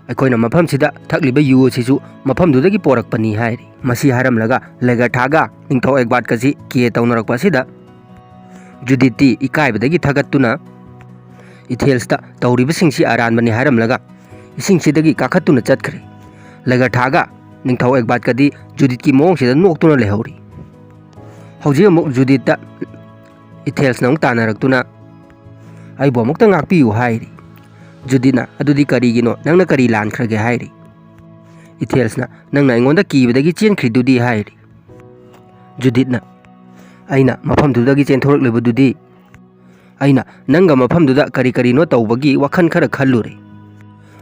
ꯑꯩꯈꯣꯏꯅ ꯃꯐꯝꯁꯤꯗ ꯊꯛꯂꯤꯕ ꯌꯨ ꯑꯁꯤꯁꯨ ꯃꯐꯝꯗꯨꯗꯒꯤ ꯄꯣꯔꯛꯄꯅꯤ" ꯍꯥꯏꯔꯤ꯫ ꯃꯁꯤ ꯍꯥꯏꯔꯝꯂꯒ ꯂꯦꯒꯔꯊꯥꯒ ꯅꯤꯡꯊꯧ ꯑꯦꯒꯕꯥꯠꯀꯁꯤ ꯀꯦ ꯇꯧꯅꯔꯛꯄ ꯑꯁꯤꯗ ꯖꯨꯗꯤꯠꯇꯤ ꯏꯀꯥꯏꯕꯗꯒꯤ ꯊꯥꯒꯠꯇꯨꯅ ꯏꯊꯦꯜꯁꯇ ꯇꯧꯔꯤꯕꯁꯤꯡꯁꯤ ꯑꯔꯥꯟꯕꯅꯤ ꯍꯥꯏꯔꯝꯂꯒ ꯏꯁꯤꯡꯁꯤꯗꯒꯤ ꯀꯥꯈꯠꯇꯨꯅ ꯆꯠꯈ꯭ꯔꯦ꯫ ꯂꯦꯒꯔꯊꯥꯒ ꯅꯤꯡꯊꯧ ꯑꯦꯒꯕꯥꯠꯀꯗꯤ ꯖꯨꯗꯤꯠꯀꯤ ꯃꯑꯣꯡꯁꯤꯗ ꯅꯣꯛꯇꯨꯅ ꯂꯩꯍꯧꯔꯤ꯫ ꯍꯧꯖꯤꯛ ꯑꯃꯨꯛ ꯖꯨꯗꯤꯠꯇ ꯏꯊꯦꯜꯁꯅ ꯑꯃꯨꯛ ꯇꯥꯟꯅꯔꯛꯇꯨꯅ, "ꯑꯩꯕꯨ ꯑꯃꯨꯛꯇ ꯉꯥꯛꯄꯤꯌꯨ" ꯍꯥꯏꯔꯤ꯫ ꯖꯨꯗꯤꯠꯅ, "ꯑꯗꯨꯗꯤ ꯀꯔꯤꯒꯤꯅꯣ? ꯅꯪꯅ ꯀꯔꯤ ꯂꯥꯟꯈ꯭ꯔꯒꯦ?" ꯍꯥꯏꯔꯤ꯫ ꯏꯊꯦꯜꯁꯅ, "ꯅꯪꯅ ꯑꯩꯉꯣꯟꯗ ꯀꯤꯕꯗꯒꯤ ꯆꯦꯟꯈ꯭ꯔꯤꯗꯨꯗꯤ" ꯍꯥꯏꯔꯤ꯫ ꯖꯨꯗꯤꯠꯅ, "ꯑꯩꯅ ꯃꯐꯝꯗꯨꯗꯒꯤ ꯆꯦꯟꯊꯣꯔꯛꯂꯤꯕꯗꯨꯗꯤ ꯑꯩꯅ ꯅꯪꯒ ꯃꯐꯝꯗꯨꯗ ꯀꯔꯤ ꯀꯔꯤꯅꯣ ꯇꯧꯕꯒꯤ ꯋꯥꯈꯜ ꯈꯔ ꯈꯜꯂꯨꯔꯦ꯫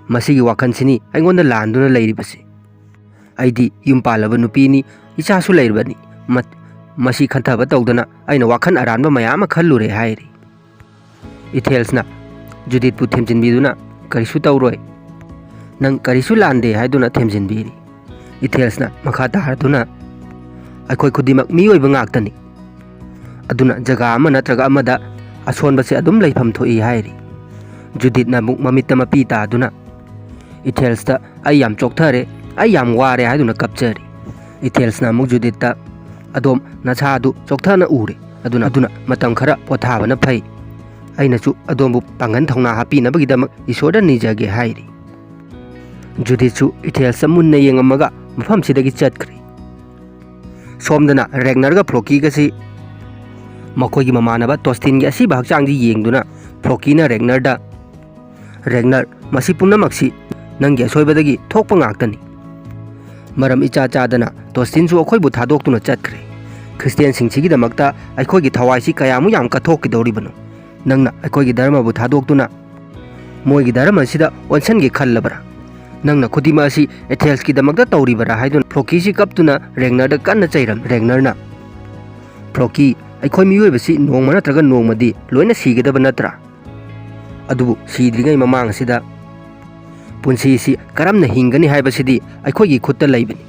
ꯃꯁꯤꯒꯤ ꯋꯥꯈꯜꯁꯤꯅꯤ ꯑꯩꯉꯣꯟꯗ ꯂꯥꯟꯗꯨꯅ ꯂꯩꯔꯤꯕꯁꯤ꯫ ꯑꯩꯗꯤ ꯌꯨꯝ ꯄꯥꯜꯂꯕ ꯅꯨꯄꯤꯅꯤ, ꯏꯆꯥꯁꯨ ꯂꯩꯔꯕꯅꯤ꯫ ꯃ-, ꯃꯁꯤ ꯈꯟꯊꯕ ꯇꯧꯗꯅ ꯑꯩꯅ ꯋꯥꯈꯜ ꯑꯔꯥꯟꯕ ꯃꯌꯥꯝ ꯑꯃ ꯈꯜꯂꯨꯔꯦ" ꯍꯥꯏꯔꯤ꯫ ꯏꯊꯦꯜꯁꯅ ꯖꯨꯗꯤꯠꯄꯨ ꯊꯦꯝꯖꯤꯟꯕꯤꯗꯨꯅ, "ꯀꯔꯤꯁꯨ ꯇꯧꯔꯣꯏ, ꯅꯪ ꯀꯔꯤꯁꯨ ꯂꯥꯟꯗꯦ" ꯍꯥꯏꯗꯨꯅ ꯊꯦꯝꯖꯤꯟꯕꯤꯔꯤ꯫ ꯏꯊꯦꯜꯁꯅ ꯃꯈꯥ ꯇꯥꯔꯗꯨꯅ, "ꯑꯩꯈꯣꯏ ꯈꯨꯗꯤꯡꯃꯛ ꯃꯤꯑꯣꯏꯕ ꯉꯥꯛꯇꯅꯤ꯫ ꯑꯗꯨꯅ ꯖꯒꯥ ꯑꯃ ꯅꯠꯇ꯭ꯔꯒ ꯑꯃꯗ ꯑꯁꯣꯟꯕꯁꯦ ꯑꯗꯨꯝ ꯂꯩꯐꯝ ꯊꯣꯛꯏ ꯍꯥꯏꯔꯤ꯫ ꯖꯨꯗꯤꯠꯅ ꯑꯃꯨꯛ ꯃꯃꯤꯠꯇ ꯃꯄꯤ ꯇꯥꯗꯨꯅ ꯏꯊꯦꯜꯁꯇ "ꯑꯩ ꯌꯥꯝ ꯆꯣꯛꯊꯔꯦ, ꯑꯩ ꯌꯥꯝ ꯋꯥꯔꯦ" ꯍꯥꯏꯗꯨꯅ ꯀꯞꯆꯔꯤ꯫ ꯏꯊꯦꯜꯁꯅ ꯑꯃꯨꯛ ꯖꯨꯗꯤꯠꯇ "ꯑꯗꯣꯝ ꯅꯁꯥꯗꯨ ꯆꯣꯛꯊꯅ ꯎꯔꯦ, ꯑꯗꯨꯅ, ꯑꯗꯨꯅ ꯃꯇꯝ ꯈꯔ ꯄꯣꯊꯥꯕꯅ ꯐꯩ꯫ ꯑꯩꯅꯁꯨ ꯑꯗꯣꯝꯕꯨ ꯄꯥꯡꯒꯜ ꯊꯧꯅꯥ ꯍꯥꯞꯄꯤꯅꯕꯒꯤꯗꯃꯛ ꯏꯁꯣꯔꯗ ꯅꯤꯖꯒꯦ" ꯍꯥꯏꯔꯤ꯫ ꯖꯨꯗꯤꯠꯁꯨ ꯏꯊꯦꯜꯁꯇ ꯃꯨꯟꯅ ꯌꯦꯡꯉꯝꯃꯒ ꯃꯐꯝꯁꯤꯗꯒꯤ ꯆꯠꯈ꯭ꯔꯦ꯫ ꯁꯣꯝꯗꯅ ꯔꯦꯒꯅꯔꯒ ꯐ꯭ꯂꯣꯀꯤꯒꯁꯤ ꯃꯈꯣꯏꯒꯤ ꯃꯃꯥꯟꯅꯕ ꯇꯣꯁꯇꯤꯟꯒꯤ ꯑꯁꯤꯕ ꯍꯛꯆꯥꯡꯁꯤ ꯌꯦꯡꯗꯨꯅ ꯐ꯭ꯂꯣꯀꯤꯅ ꯔꯦꯒꯅꯔꯗ, "ꯔꯦꯒꯅꯔ, ꯃꯁꯤ ꯄꯨꯝꯅꯃꯛꯁꯤ ꯅꯪꯒꯤ ꯑꯁꯣꯏꯕꯗꯒꯤ ꯊꯣꯛꯄ ꯉꯥꯛꯇꯅꯤ꯫ ꯃꯔꯝ ꯏꯆꯥ ꯆꯥꯗꯅ ꯇꯣꯁꯇꯤꯟꯁꯨ ꯑꯩꯈꯣꯏꯕꯨ ꯊꯥꯗꯣꯛꯇꯨꯅ ꯆꯠꯈ꯭ꯔꯦ꯫ ꯈ꯭ꯔꯤꯁꯇꯤꯌꯥꯟꯁꯤꯡꯁꯤꯒꯤꯗꯃꯛꯇ ꯑꯩꯈꯣꯏꯒꯤ ꯊꯋꯥꯏꯁꯤ ꯀꯌꯥꯃꯨꯛ ꯌꯥꯝ ꯀꯠꯊꯣꯛꯀꯗꯧꯔꯤꯕꯅꯣ? ꯅꯪꯅ ꯑꯩꯈꯣꯏꯒꯤ ꯙꯔꯃꯕꯨ ꯊꯥꯗꯣꯛꯇꯨꯅ ꯃꯣꯏꯒꯤ ꯙꯔꯃ ꯑꯁꯤꯗ ꯑꯣꯟꯁꯟꯒꯦ ꯈꯜꯂꯕ꯭ꯔꯥ? ꯅꯪꯅ ꯈꯨꯗꯤꯡꯃꯛ ꯑꯁꯤ ꯑꯦꯊꯦꯜꯁꯀꯤꯗꯃꯛꯇ ꯇꯧꯔꯤꯕꯔꯥ?" ꯍꯥꯏꯗꯨꯅ ꯐ꯭ꯂꯣꯀꯤꯁꯤ ꯀꯞꯇꯨꯅ ꯔꯦꯒꯅꯔꯗ ꯀꯟꯅ ꯆꯩꯔꯝꯃꯤ꯫ ꯔꯦꯒꯅꯔꯅ, "ꯐ꯭ꯂꯣꯀꯤ, ꯑꯩꯈꯣꯏ ꯃꯤꯑꯣꯏꯕꯁꯤ ꯅꯣꯡꯃ ꯅꯠꯇ꯭ꯔꯒ ꯅꯣꯡꯃꯗꯤ ꯂꯣꯏꯅ ꯁꯤꯒꯗꯕ ꯅꯠꯇ꯭ꯔꯥ? ꯑꯗꯨꯕꯨ ꯁꯤꯗ꯭ꯔꯤꯉꯩ ꯃꯃꯥꯡ ꯑꯁꯤꯗ ꯄꯨꯟꯁꯤꯁꯤ ꯀꯔꯝꯅ ꯍꯤꯡꯒꯅꯤ ꯍꯥꯏꯕꯁꯤꯗꯤ ꯑꯩꯈꯣꯏꯒꯤ ꯈꯨꯠꯇ ꯂꯩꯕꯅꯤ꯫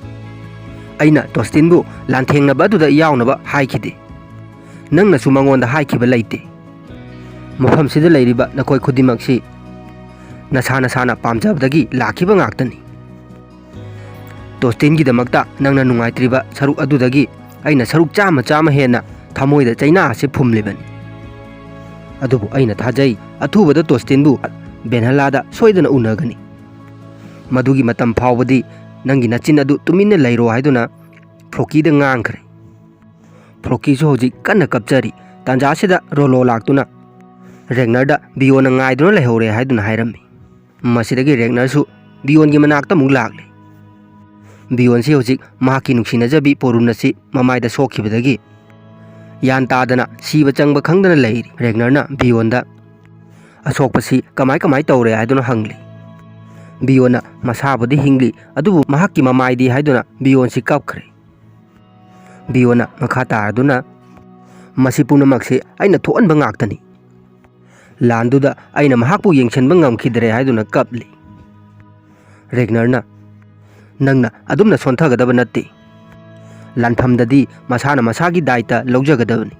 ꯑꯩꯅ ꯇꯣꯁꯇꯤꯟꯕꯨ ꯂꯥꯟꯊꯦꯡꯅꯕ ꯑꯗꯨꯗ ꯌꯥꯎꯅꯕ ꯍꯥꯏꯈꯤꯗꯦ꯫ ꯅꯪꯅꯁꯨ ꯃꯉꯣꯟꯗ ꯍꯥꯏꯈꯤꯕ ꯂꯩꯇꯦ꯫ ꯃꯐꯝꯁꯤꯗ ꯂꯩꯔꯤꯕ ꯅꯈꯣꯏ ꯈꯨꯗꯤꯡꯃꯛꯁꯤ ꯅꯁꯥ ꯅꯁꯥꯅ ꯄꯥꯝꯖꯕꯗꯒꯤ ꯂꯥꯛꯈꯤꯕ ꯉꯥꯛꯇꯅꯤ꯫ ꯇꯣꯁꯇꯤꯟꯒꯤꯗꯃꯛꯇ ꯅꯪꯅ ꯅꯨꯡꯉꯥꯏꯇ꯭ꯔꯤꯕ ꯁꯔꯨꯛ ꯑꯗꯨꯗꯒꯤ ꯑꯩꯅ ꯁꯔꯨꯛ ꯆꯥꯝꯃ ꯆꯥꯝꯃ ꯍꯦꯟꯅ ꯊꯃꯣꯏꯗ ꯆꯩꯅꯥ ꯑꯁꯤ ꯐꯨꯝꯂꯤꯕꯅꯤ꯫ ꯑꯗꯨꯕꯨ ꯑꯩꯅ ꯊꯥꯖꯩ, ꯑꯊꯨꯕꯗ ꯇꯣꯁꯇꯤꯟꯕꯨ ꯚꯦꯟꯍꯂꯥꯗ ꯁꯣꯏꯗꯅ ꯎꯅꯒꯅꯤ꯫ ꯃꯗꯨꯒꯤ ꯃꯇꯝ ꯐꯥꯎꯕꯗꯤ ꯅꯪꯒꯤ ꯅꯆꯤꯟ ꯑꯗꯨ ꯇꯨꯃꯤꯟꯅ ꯂꯩꯔꯣ" ꯍꯥꯏꯗꯨꯅ ꯐ꯭ꯂꯣꯀꯤꯗ ꯉꯥꯡꯈ꯭ꯔꯦ꯫ ꯐ꯭ꯂꯣꯀꯤꯁꯨ ꯍꯧꯖꯤꯛ ꯀꯟꯅ ꯀꯞꯆꯔꯤ꯫ ꯇꯥꯟꯖꯥꯁꯤꯗ ꯔꯣꯂꯣ ꯂꯥꯛꯇꯨꯅ ꯔꯦꯒꯅꯔꯗ ꯕꯤꯌꯣꯟꯅ ꯉꯥꯏꯗꯨꯅ ꯂꯩꯍꯧꯔꯦ ꯍꯥꯏꯗꯨꯅ ꯍꯥꯏꯔꯝꯃꯤ꯫ ꯃꯁꯤꯗꯒꯤ ꯔꯦꯒꯅꯔꯁꯨ ꯕꯤꯌꯣꯟꯒꯤ ꯃꯅꯥꯛꯇ ꯑꯃꯨꯛ ꯂꯥꯛꯂꯦ꯫ ꯕꯤꯌꯣꯟꯁꯤ ꯍꯧꯖꯤꯛ ꯃꯍꯥꯛꯀꯤ ꯅꯨꯡꯁꯤꯅꯖꯕꯤ ꯄꯣꯔꯨꯟ ꯑꯁꯤ ꯃꯃꯥꯏꯗ ꯁꯣꯛꯈꯤꯕꯗꯒꯤ ꯒ꯭ꯌꯥꯟ ꯇꯥꯗꯅ ꯁꯤꯕ ꯆꯪꯕ ꯈꯪꯗꯅ ꯂꯩꯔꯤ꯫ ꯔꯦꯒꯅꯔꯅ ꯕꯤꯌꯣꯟꯗ "ꯑꯁꯣꯛꯄꯁꯤ ꯀꯃꯥꯏ ꯀꯃꯥꯏ ꯇꯧꯔꯦ?" ꯍꯥꯏꯗꯨꯅ ꯍꯪꯂꯤ꯫ ꯕꯤꯌꯣꯟꯅ "ꯃꯁꯥꯕꯨꯗꯤ ꯍꯤꯡꯂꯤ, ꯑꯗꯨꯕꯨ ꯃꯍꯥꯛꯀꯤ ꯃꯃꯥꯏꯗꯤ" ꯍꯥꯏꯗꯨꯅ ꯕꯤꯌꯣꯟꯁꯤ ꯀꯞꯈ꯭ꯔꯦ꯫ ꯕꯤꯌꯣꯟꯅ ꯃꯈꯥ ꯇꯥꯔꯗꯨꯅ, "ꯃꯁꯤ ꯄꯨꯝꯅꯃꯛꯁꯤ ꯑꯩꯅ ꯊꯣꯛꯍꯟꯕ ꯉꯥꯛꯇꯅꯤ꯫ ꯂꯥꯟꯗꯨꯗ ꯑꯩꯅ ꯃꯍꯥꯛꯄꯨ ꯌꯦꯡꯁꯤꯟꯕ ꯉꯝꯈꯤꯗ꯭ꯔꯦ" ꯍꯥꯏꯗꯨꯅ ꯀꯞꯂꯤ꯫ ꯔꯦꯒꯅꯔꯅ, "ꯅꯪꯅ ꯑꯗꯨꯝꯅ ꯁꯣꯟꯊꯒꯗꯕ ꯅꯠꯇꯦ꯫ ꯂꯥꯟꯐꯝꯗꯗꯤ ꯃꯁꯥꯅ ꯃꯁꯥꯒꯤ ꯗꯥꯏꯇ ꯂꯧꯖꯒꯗꯕꯅꯤ꯫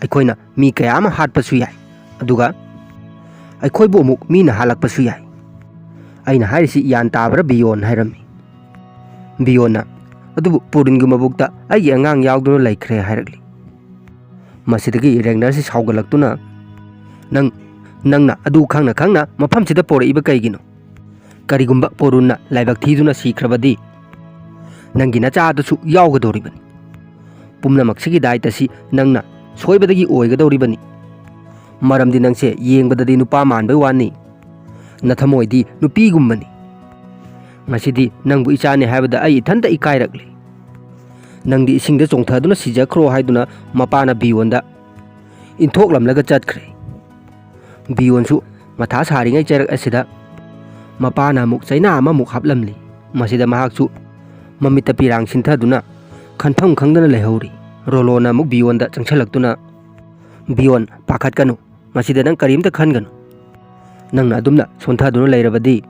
ꯑꯩꯈꯣꯏꯅ ꯃꯤ ꯀꯌꯥ ꯑꯃ ꯍꯥꯠꯄꯁꯨ ꯌꯥꯏ, ꯑꯗꯨꯒ ꯑꯩꯈꯣꯏꯕꯨ ꯑꯃꯨꯛ ꯃꯤꯅ ꯍꯥꯠꯂꯛꯄꯁꯨ ꯌꯥꯏ꯫ ꯑꯩꯅ ꯍꯥꯏꯔꯤꯁꯤ ꯒ꯭ꯌꯥꯟ ꯇꯥꯕ꯭ꯔꯥ, ꯕꯤꯌꯣꯟ?" ꯍꯥꯏꯔꯝꯃꯤ꯫ ꯕꯤꯌꯣꯟꯅ, "ꯑꯗꯨꯕꯨ ꯄꯣꯔꯤꯟꯒꯤ ꯃꯕꯨꯛꯇ ꯑꯩꯒꯤ ꯑꯉꯥꯡ ꯌꯥꯎꯗꯨꯅ ꯂꯩꯈ꯭ꯔꯦ" ꯍꯥꯏꯔꯛꯂꯤ꯫ ꯃꯁꯤꯗꯒꯤ ꯔꯦꯒꯅꯔꯁꯤ ꯁꯥꯎꯒꯠꯂꯛꯇꯨꯅ, "ꯅꯪ, ꯅꯪꯅ ꯑꯗꯨ ꯈꯪꯅ ꯈꯪꯅ ꯃꯐꯝꯁꯤꯗ ꯄꯣꯔꯛꯏꯕ ꯀꯩꯒꯤꯅꯣ? ꯀꯔꯤꯒꯨꯝꯕ ꯄꯣꯔꯨꯟꯅ ꯂꯥꯏꯕꯛ ꯊꯤꯗꯨꯅ ꯁꯤꯈ꯭ꯔꯕꯗꯤ, ꯅꯪꯒꯤ ꯅꯆꯥ ꯑꯗꯨꯁꯨ ꯌꯥꯎꯒꯗꯧꯔꯤꯕꯅꯤ꯫ ꯄꯨꯝꯅꯃꯛꯁꯤꯒꯤ ꯗꯥꯏꯇꯁꯤ ꯅꯪꯅ ꯁꯣꯏꯕꯗꯒꯤ ꯑꯣꯏꯒꯗꯧꯔꯤꯕꯅꯤ꯫ ꯃꯔꯝꯗꯤ ꯅꯪꯁꯦ ꯌꯦꯡꯕꯗꯗꯤ ꯅꯨꯄꯥ ꯃꯥꯟꯕꯩ ꯋꯥꯅꯤ, ꯅꯊꯃꯣꯏꯗꯤ ꯅꯨꯄꯤꯒꯨꯝꯕꯅꯤ꯫ ꯉꯁꯤꯗꯤ ꯅꯪꯕꯨ ꯏꯆꯥꯅꯦ ꯍꯥꯏꯕꯗ ꯑꯩ ꯏꯊꯟꯇ ꯏꯀꯥꯏꯔꯛꯂꯦ꯫ ꯅꯪꯗꯤ ꯏꯁꯤꯡꯗ ꯆꯣꯡꯊꯗꯨꯅ ꯁꯤꯖꯈ꯭ꯔꯣ" ꯍꯥꯏꯗꯨꯅ ꯃꯄꯥꯅ ꯕꯤꯌꯣꯟꯗ ꯏꯟꯊꯣꯛꯂꯝꯂꯒ ꯆꯠꯈ꯭ꯔꯦ꯫ ꯕꯤꯌꯣꯟꯁꯨ ꯃꯊꯥ ꯁꯥꯔꯤꯉꯩ ꯆꯩꯔꯛ ꯑꯁꯤꯗ ꯃꯄꯥꯅ ꯑꯃꯨꯛ ꯆꯩꯅꯥ ꯑꯃꯃꯨꯛ ꯍꯥꯞꯂꯝꯂꯤ꯫ ꯃꯁꯤꯗ ꯃꯍꯥꯛꯁꯨ ꯃꯃꯤꯠꯇ ꯄꯤꯔꯥꯡ ꯁꯤꯟꯊꯗꯨꯅ ꯈꯟꯐꯝ ꯈꯪꯗꯅ ꯂꯩꯍꯧꯔꯤ꯫ ꯔꯣꯂꯣꯅ ꯑꯃꯨꯛ ꯕꯤꯌꯣꯟꯗ ꯆꯪꯁꯤꯜꯂꯛꯇꯨꯅ, "ꯕꯤꯌꯣꯟ, ꯄꯥꯈꯠꯀꯅꯨ꯫ ꯃꯁꯤꯗ ꯅꯪ ꯀꯔꯤꯝꯇ ꯈꯟꯒꯅꯨ꯫ ꯅꯪꯅ ꯑꯗꯨꯝꯅ ꯁꯣꯟꯊꯗꯨꯅ ꯂꯩꯔꯕꯗꯤ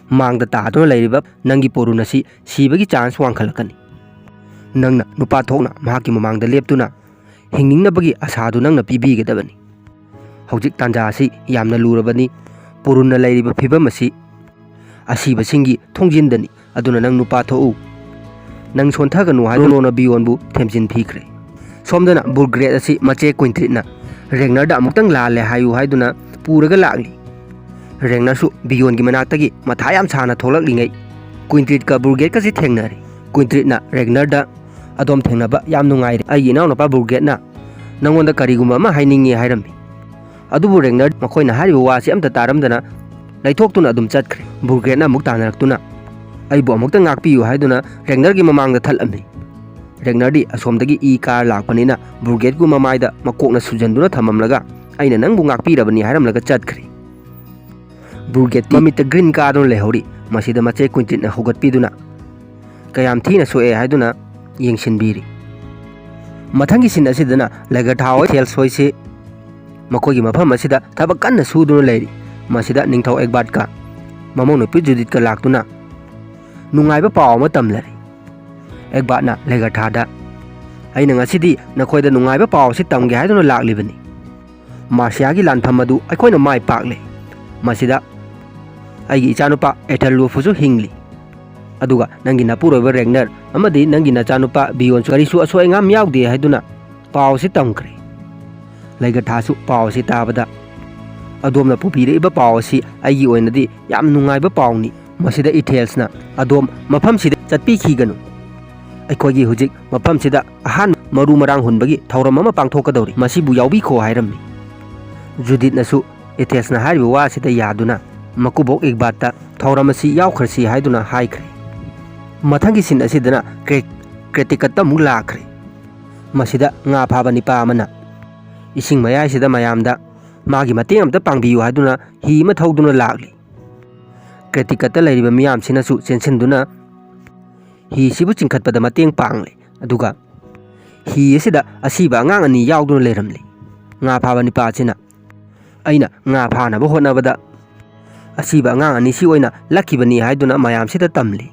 ꯃꯥꯡꯗ ꯇꯥꯗꯨꯅ ꯂꯩꯔꯤꯕ ꯅꯪꯒꯤ ꯄꯣꯔꯨꯟ ꯑꯁꯤ ꯁꯤꯕꯒꯤ ꯆꯥꯟꯁ ꯋꯥꯡꯈꯠꯂꯛꯀꯅꯤ꯫ ꯅꯪꯅ ꯅꯨꯄꯥ ꯊꯣꯛꯅ ꯃꯍꯥꯛꯀꯤ ꯃꯃꯥꯡꯗ ꯂꯦꯞꯇꯨꯅ ꯍꯤꯡꯅꯤꯡꯅꯕꯒꯤ ꯑꯁꯥꯗꯨ ꯅꯪꯅ ꯄꯤꯕꯤꯒꯗꯕꯅꯤ꯫ ꯍꯧꯖꯤꯛ ꯇꯥꯟꯖꯥ ꯑꯁꯤ ꯌꯥꯝꯅ ꯂꯨꯔꯕꯅꯤ꯫ ꯄꯣꯔꯨꯟꯅ ꯂꯩꯔꯤꯕ ꯐꯤꯕꯝ ꯑꯁꯤ ꯑꯁꯤꯕꯁꯤꯡꯒꯤ ꯊꯣꯡꯖꯤꯟꯗꯅꯤ꯫ ꯑꯗꯨꯅ ꯅꯪ ꯅꯨꯄꯥ ꯊꯣꯛꯎ꯫ ꯅꯪ ꯁꯣꯟꯊꯒꯅꯨ" ꯍꯥꯏꯗꯨꯅ ꯔꯣꯂꯣꯅ ꯕꯤꯌꯣꯟꯕꯨ ꯊꯦꯝꯖꯤꯟ ꯄꯤꯈ꯭ꯔꯦ꯫ ꯁꯣꯝꯗꯅ ꯕꯨꯔꯒ꯭ꯔꯦꯠ ꯑꯁꯤ ꯃꯆꯦ ꯀ꯭ꯋꯤꯟꯇ꯭ꯔꯤꯠꯅ ꯔꯦꯒꯅꯔꯗ ꯑꯃꯨꯛꯇꯪ ꯂꯥꯜꯂꯦ ꯍꯥꯏꯌꯨ ꯍꯥꯏꯗꯨꯅ ꯄꯨꯔꯒ ꯂꯥꯛꯂꯤ꯫ ꯔꯦꯒꯅꯔꯁꯨ ꯕꯤꯌꯣꯟꯒꯤ ꯃꯅꯥꯛꯇꯒꯤ ꯃꯊꯥ ꯌꯥꯝ ꯁꯥꯅ ꯊꯣꯛꯂꯛꯂꯤꯉꯩ ꯀ꯭ꯋꯤꯟꯇ꯭ꯔꯤꯠꯀ ꯕꯨꯔꯒ꯭ꯔꯦꯠꯀꯁꯤ ꯊꯦꯡꯅꯔꯦ꯫ ꯀ꯭ꯋꯤꯟꯇ꯭ꯔꯤꯠꯅ ꯔꯦꯒꯅꯔꯗ, "ꯑꯗꯣꯝ ꯊꯦꯡꯅꯕ ꯌꯥꯝ ꯅꯨꯡꯉꯥꯏꯔꯦ꯫ ꯑꯩꯒꯤ ꯏꯅꯥꯎꯅꯨꯄꯥ ꯕꯨꯔꯒ꯭ꯔꯦꯠꯅ ꯅꯪꯉꯣꯟꯗ ꯀꯔꯤꯒꯨꯝꯕ ꯑꯃ ꯍꯥꯏꯅꯤꯡꯉꯤ" ꯍꯥꯏꯔꯝꯃꯤ꯫ ꯑꯗꯨꯕꯨ ꯔꯦꯒꯅꯔ ꯃꯈꯣꯏꯅ ꯍꯥꯏꯔꯤꯕ ꯋꯥꯁꯤ ꯑꯝꯇ ꯇꯥꯔꯝꯗꯅ ꯂꯩꯊꯣꯛꯇꯨꯅ ꯑꯗꯨꯝ ꯆꯠꯈ꯭ꯔꯦ꯫ ꯕꯨꯔꯒ꯭ꯔꯦꯠꯅ ꯑꯃꯨꯛ ꯇꯥꯟꯅꯔꯛꯇꯨꯅ, "ꯑꯩꯕꯨ ꯑꯃꯨꯛꯇ ꯉꯥꯛꯄꯤꯌꯨ" ꯍꯥꯏꯗꯨꯅ ꯔꯦꯒꯅꯔꯒꯤ ꯃꯃꯥꯡꯗ ꯊꯠꯂꯝꯃꯤ꯫ ꯔꯦꯒꯅꯔꯗꯤ ꯑꯁꯣꯝꯗꯒꯤ ꯏ ꯀꯥꯔ ꯂꯥꯛꯄꯅꯤꯅ ꯕꯨꯔꯒ꯭ꯔꯦꯠꯀꯤ ꯃꯃꯥꯏꯗ ꯃꯀꯣꯛꯅ ꯁꯨꯖꯟꯗꯨꯅ ꯊꯝꯃꯝꯂꯒ, "ꯑꯩꯅ ꯅꯪꯕꯨ ꯉꯥꯛꯄꯤꯔꯕꯅꯤ" ꯍꯥꯏꯔꯝꯂꯒ ꯆꯠꯈ꯭ꯔꯦ꯫ ꯕꯨꯔꯒ꯭ꯔꯦꯠꯇꯤ ꯃꯃꯤꯠꯇ ꯒ꯭ꯔꯤꯟ ꯀꯥꯗꯨꯅ ꯂꯩꯍꯧꯔꯤ꯫ ꯃꯁꯤꯗ ꯃꯆꯦ ꯀ꯭ꯋꯤꯟꯇ꯭ꯔꯤꯠꯅ ꯍꯧꯒꯠꯄꯤꯗꯨꯅ, "ꯀꯌꯥꯝ ꯊꯤꯅ ꯁꯣꯛꯑꯦ?" ꯍꯥꯏꯗꯨꯅ ꯌꯦꯡꯁꯤꯟꯕꯤꯔꯤ꯫ ꯃꯊꯪꯒꯤ ꯁꯤꯟ ꯑꯁꯤꯗꯅ ꯂꯦꯒꯔꯊꯥ ꯍꯣꯏ ꯁꯦꯜꯁ ꯍꯣꯏꯁꯤ ꯃꯈꯣꯏꯒꯤ ꯃꯐꯝ ꯑꯁꯤꯗ ꯊꯕꯛ ꯀꯟꯅ ꯁꯨꯗꯨꯅ ꯂꯩꯔꯤ꯫ ꯃꯁꯤꯗ ꯅꯤꯡꯊꯧ ꯑꯦꯒꯕꯥꯔꯠꯀ ꯃꯃꯧ ꯅꯨꯄꯤ ꯖꯨꯗꯤꯠꯀ ꯂꯥꯛꯇꯨꯅ ꯅꯨꯡꯉꯥꯏꯕ ꯄꯥꯎ ꯑꯃ ꯇꯝꯂꯔꯤ꯫ ꯑꯦꯒꯕꯥꯔꯠꯅ ꯂꯦꯒꯔꯊꯥꯗ, ꯑꯩꯅ ꯉꯁꯤꯗꯤ ꯅꯈꯣꯏꯗ ꯅꯨꯡꯉꯥꯏꯕ ꯄꯥꯎ ꯑꯁꯤ ꯇꯝꯒꯦ ꯍꯥꯏꯗꯨꯅ ꯂꯥꯛꯂꯤꯕꯅꯤ꯫ ꯃꯥꯔꯁꯤꯌꯥꯒꯤ ꯂꯥꯟꯐꯝ ꯑꯗꯨ ꯑꯩꯈꯣꯏꯅ ꯃꯥꯏ ꯄꯥꯛꯂꯦ꯫ ꯃꯁꯤꯗ ꯑꯩꯒꯤ ꯏꯆꯥꯅꯨꯄꯥ ꯑꯦꯊꯦꯜꯋꯨꯐꯁꯨ ꯍꯤꯡꯂꯤ꯫ ꯑꯗꯨꯒ ꯅꯪꯒꯤ ꯅꯄꯨꯔꯣꯏꯕ ꯔꯦꯒꯅꯔ ꯑꯃꯗꯤ ꯅꯪꯒꯤ ꯅꯆꯥꯅꯨꯄꯥ ꯕꯤꯌꯣꯟꯁꯨ ꯀꯔꯤꯁꯨ ꯑꯁꯣꯏ ꯑꯉꯥꯝ ꯌꯥꯎꯗꯦ ꯍꯥꯏꯗꯨꯅ ꯄꯥꯎ ꯑꯁꯤ ꯇꯝꯈ꯭ꯔꯦ꯫ ꯂꯩꯒꯊꯥꯁꯨ ꯄꯥꯎ ꯑꯁꯤ ꯇꯥꯕꯗ, "ꯑꯗꯣꯝꯅ ꯄꯨꯕꯤꯔꯛꯏꯕ ꯄꯥꯎ ꯑꯁꯤ ꯑꯩꯒꯤ ꯑꯣꯏꯅꯗꯤ ꯌꯥꯝ ꯅꯨꯡꯉꯥꯏꯕ ꯄꯥꯎꯅꯤ꯫ ꯃꯁꯤꯗ ꯏꯊꯦꯜꯁꯅ ꯑꯗꯣꯝ ꯃꯐꯝꯁꯤꯗ ꯆꯠꯄꯤꯈꯤꯒꯅꯨ꯫ ꯑꯩꯈꯣꯏꯒꯤ ꯍꯧꯖꯤꯛ ꯃꯐꯝꯁꯤꯗ ꯑꯍꯥꯟꯕ ꯃꯔꯨ ꯃꯔꯥꯡ ꯍꯨꯟꯕꯒꯤ ꯊꯧꯔꯝ ꯑꯃ ꯄꯥꯡꯊꯣꯛꯀꯗꯧꯔꯤ꯫ ꯃꯁꯤꯕꯨ ꯌꯥꯎꯕꯤꯈꯣ" ꯍꯥꯏꯔꯝꯃꯤ꯫ ꯖꯨꯗꯤꯠꯅꯁꯨ ꯏꯊꯦꯜꯁꯅ ꯍꯥꯏꯔꯤꯕ ꯋꯥ ꯑꯁꯤꯗ ꯌꯥꯗꯨꯅ ꯃꯀꯨꯕꯣꯛ ꯏꯒꯕꯥꯠꯇ ꯊꯧꯔꯝ ꯑꯁꯤ ꯌꯥꯎꯈ꯭ꯔꯁꯤ ꯍꯥꯏꯗꯨꯅ ꯍꯥꯏꯈ꯭ꯔꯦ꯫ ꯃꯊꯪꯒꯤ ꯁꯤꯟ ꯑꯁꯤꯗꯅ ꯀ꯭ꯔꯦ-, ꯀ꯭ꯔꯦꯇꯤꯀꯠꯇ ꯑꯃꯨꯛ ꯂꯥꯛꯈ꯭ꯔꯦ꯫ ꯃꯁꯤꯗ ꯉꯥ ꯐꯥꯕ ꯅꯤꯄꯥ ꯑꯃꯅ ꯏꯁꯤꯡ ꯃꯌꯥꯏꯁꯤꯗ ꯃꯌꯥꯝꯗ ꯃꯥꯒꯤ ꯃꯇꯦꯡ ꯑꯝꯇ ꯄꯥꯡꯕꯤꯌꯨ ꯍꯥꯏꯗꯨꯅ ꯍꯤ ꯑꯃ ꯊꯧꯗꯨꯅ ꯂꯥꯛꯂꯤ꯫ ꯀ꯭ꯔꯦꯇꯤꯀꯠꯇ ꯂꯩꯔꯤꯕ ꯃꯤꯌꯥꯝꯁꯤꯅꯁꯨ ꯆꯦꯟꯁꯤꯟꯗꯨꯅ ꯍꯤꯁꯤꯕꯨ ꯆꯤꯡꯈꯠꯄꯗ ꯃꯇꯦꯡ ꯄꯥꯡꯂꯦ꯫ ꯑꯗꯨꯒ ꯍꯤ ꯑꯁꯤꯗ ꯑꯁꯤꯕ ꯑꯉꯥꯡ ꯑꯅꯤ ꯌꯥꯎꯗꯨꯅ ꯂꯩꯔꯝꯂꯤ꯫ ꯉꯥ ꯐꯥꯕ ꯅꯤꯄꯥ ꯑꯁꯤꯅ, "ꯑꯩꯅ ꯉꯥ ꯐꯥꯅꯕ ꯍꯣꯠꯅꯕꯗ ꯑꯁꯤꯕ ꯑꯉꯥꯡ ꯑꯅꯤꯁꯤ ꯑꯣꯏꯅ ꯂꯛꯈꯤꯕꯅꯤ" ꯍꯥꯏꯗꯨꯅ ꯃꯌꯥꯝꯁꯤꯗ ꯇꯝꯂꯤ꯫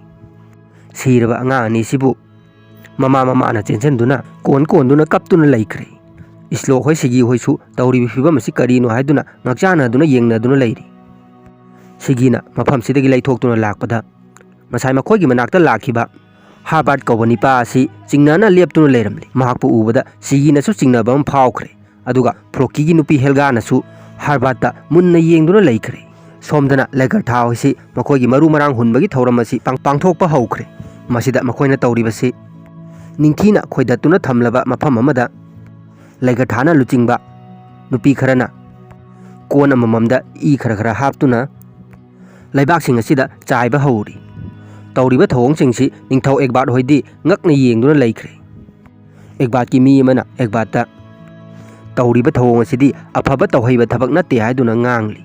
ꯁꯤꯔꯕ ꯑꯉꯥꯡ ꯑꯅꯤꯁꯤꯕꯨ ꯃꯃꯥ ꯃꯃꯥꯅ ꯆꯦꯟꯁꯤꯟꯗꯨꯅ ꯀꯣꯟ ꯀꯣꯟꯗꯨꯅ ꯀꯞꯇꯨꯅ ꯂꯩꯈ꯭ꯔꯦ꯫ ꯏꯁꯂꯣꯛ ꯍꯣꯏ, ꯁꯤꯒꯤ ꯍꯣꯏꯁꯨ ꯇꯧꯔꯤꯕ ꯐꯤꯕꯝ ꯑꯁꯤ ꯀꯔꯤꯅꯣ ꯍꯥꯏꯗꯨꯅ ꯉꯛꯆꯥꯟꯅꯗꯨꯅ ꯌꯦꯡꯅꯗꯨꯅ ꯂꯩꯔꯤ꯫ ꯁꯤꯒꯤꯅ ꯃꯐꯝꯁꯤꯗꯒꯤ ꯂꯩꯊꯣꯛꯇꯨꯅ ꯂꯥꯛꯄꯗ, ꯉꯁꯥꯏ ꯃꯈꯣꯏꯒꯤ ꯃꯅꯥꯛꯇ ꯂꯥꯛꯈꯤꯕ ꯍꯥꯔꯕꯥꯔꯠ ꯀꯧꯕ ꯅꯤꯄꯥ ꯑꯁꯤ ꯆꯤꯡꯅꯅ ꯂꯦꯞꯇꯨꯅ ꯂꯩꯔꯝꯂꯤ꯫ ꯃꯍꯥꯛꯄꯨ ꯎꯕꯗ ꯁꯤꯒꯤꯅꯁꯨ ꯆꯤꯡꯅꯕ ꯑꯃ ꯐꯥꯎꯈ꯭ꯔꯦ꯫ ꯑꯗꯨꯒ ꯐ꯭ꯂꯣꯀꯤꯒꯤ ꯅꯨꯄꯤ ꯍꯦꯜꯒꯥꯅꯁꯨ ꯍꯥꯔꯕꯥꯔꯠꯇ ꯃꯨꯟꯅ ꯌꯦꯡꯗꯨꯅ ꯂꯩꯈ꯭ꯔꯦ꯫ ꯁꯣꯝꯗꯅ ꯂꯩꯒꯔꯊꯥ ꯍꯣꯏꯁꯤ ꯃꯈꯣꯏꯒꯤ ꯃꯔꯨ ꯃꯔꯥꯡ ꯍꯨꯟꯕꯒꯤ ꯊꯧꯔꯝ ꯑꯁꯤ ꯄꯥꯡ-, ꯄꯥꯡꯊꯣꯛꯄ ꯍꯧꯈ꯭ꯔꯦ꯫ ꯃꯁꯤꯗ ꯃꯈꯣꯏꯅ ꯇꯧꯔꯤꯕꯁꯤ, ꯅꯤꯡꯊꯤꯅ ꯈꯣꯏꯗꯠꯇꯨꯅ ꯊꯝꯂꯕ ꯃꯐꯝ ꯑꯃꯗ ꯂꯩꯒꯔꯊꯥꯅ ꯂꯨꯆꯤꯡꯕ ꯅꯨꯄꯤ ꯈꯔꯅ ꯀꯣꯟ ꯑꯃꯃꯝꯗ ꯏ ꯈꯔ ꯈꯔ ꯍꯥꯞꯇꯨꯅ ꯂꯩꯕꯥꯛꯁꯤꯡ ꯑꯁꯤꯗ ꯆꯥꯏꯕ ꯍꯧꯔꯤ꯫ ꯇꯧꯔꯤꯕ ꯊꯧꯑꯣꯡꯁꯤꯡꯁꯤ ꯅꯤꯡꯊꯧ ꯑꯦꯒꯕꯥꯔꯠ ꯍꯣꯏꯗꯤ ꯉꯛꯅ ꯌꯦꯡꯗꯨꯅ ꯂꯩꯈ꯭ꯔꯦ꯫ ꯑꯦꯒꯕꯥꯔꯠꯀꯤ ꯃꯤ ꯑꯃꯅ ꯑꯦꯒꯕꯥꯔꯠꯇ, "ꯇꯧꯔꯤꯕ ꯊꯧꯑꯣꯡ ꯑꯁꯤꯗꯤ ꯑꯐꯕ ꯇꯧꯍꯩꯕ ꯊꯕꯛ ꯅꯠꯇꯦ" ꯍꯥꯏꯗꯨꯅ ꯉꯥꯡꯂꯤ꯫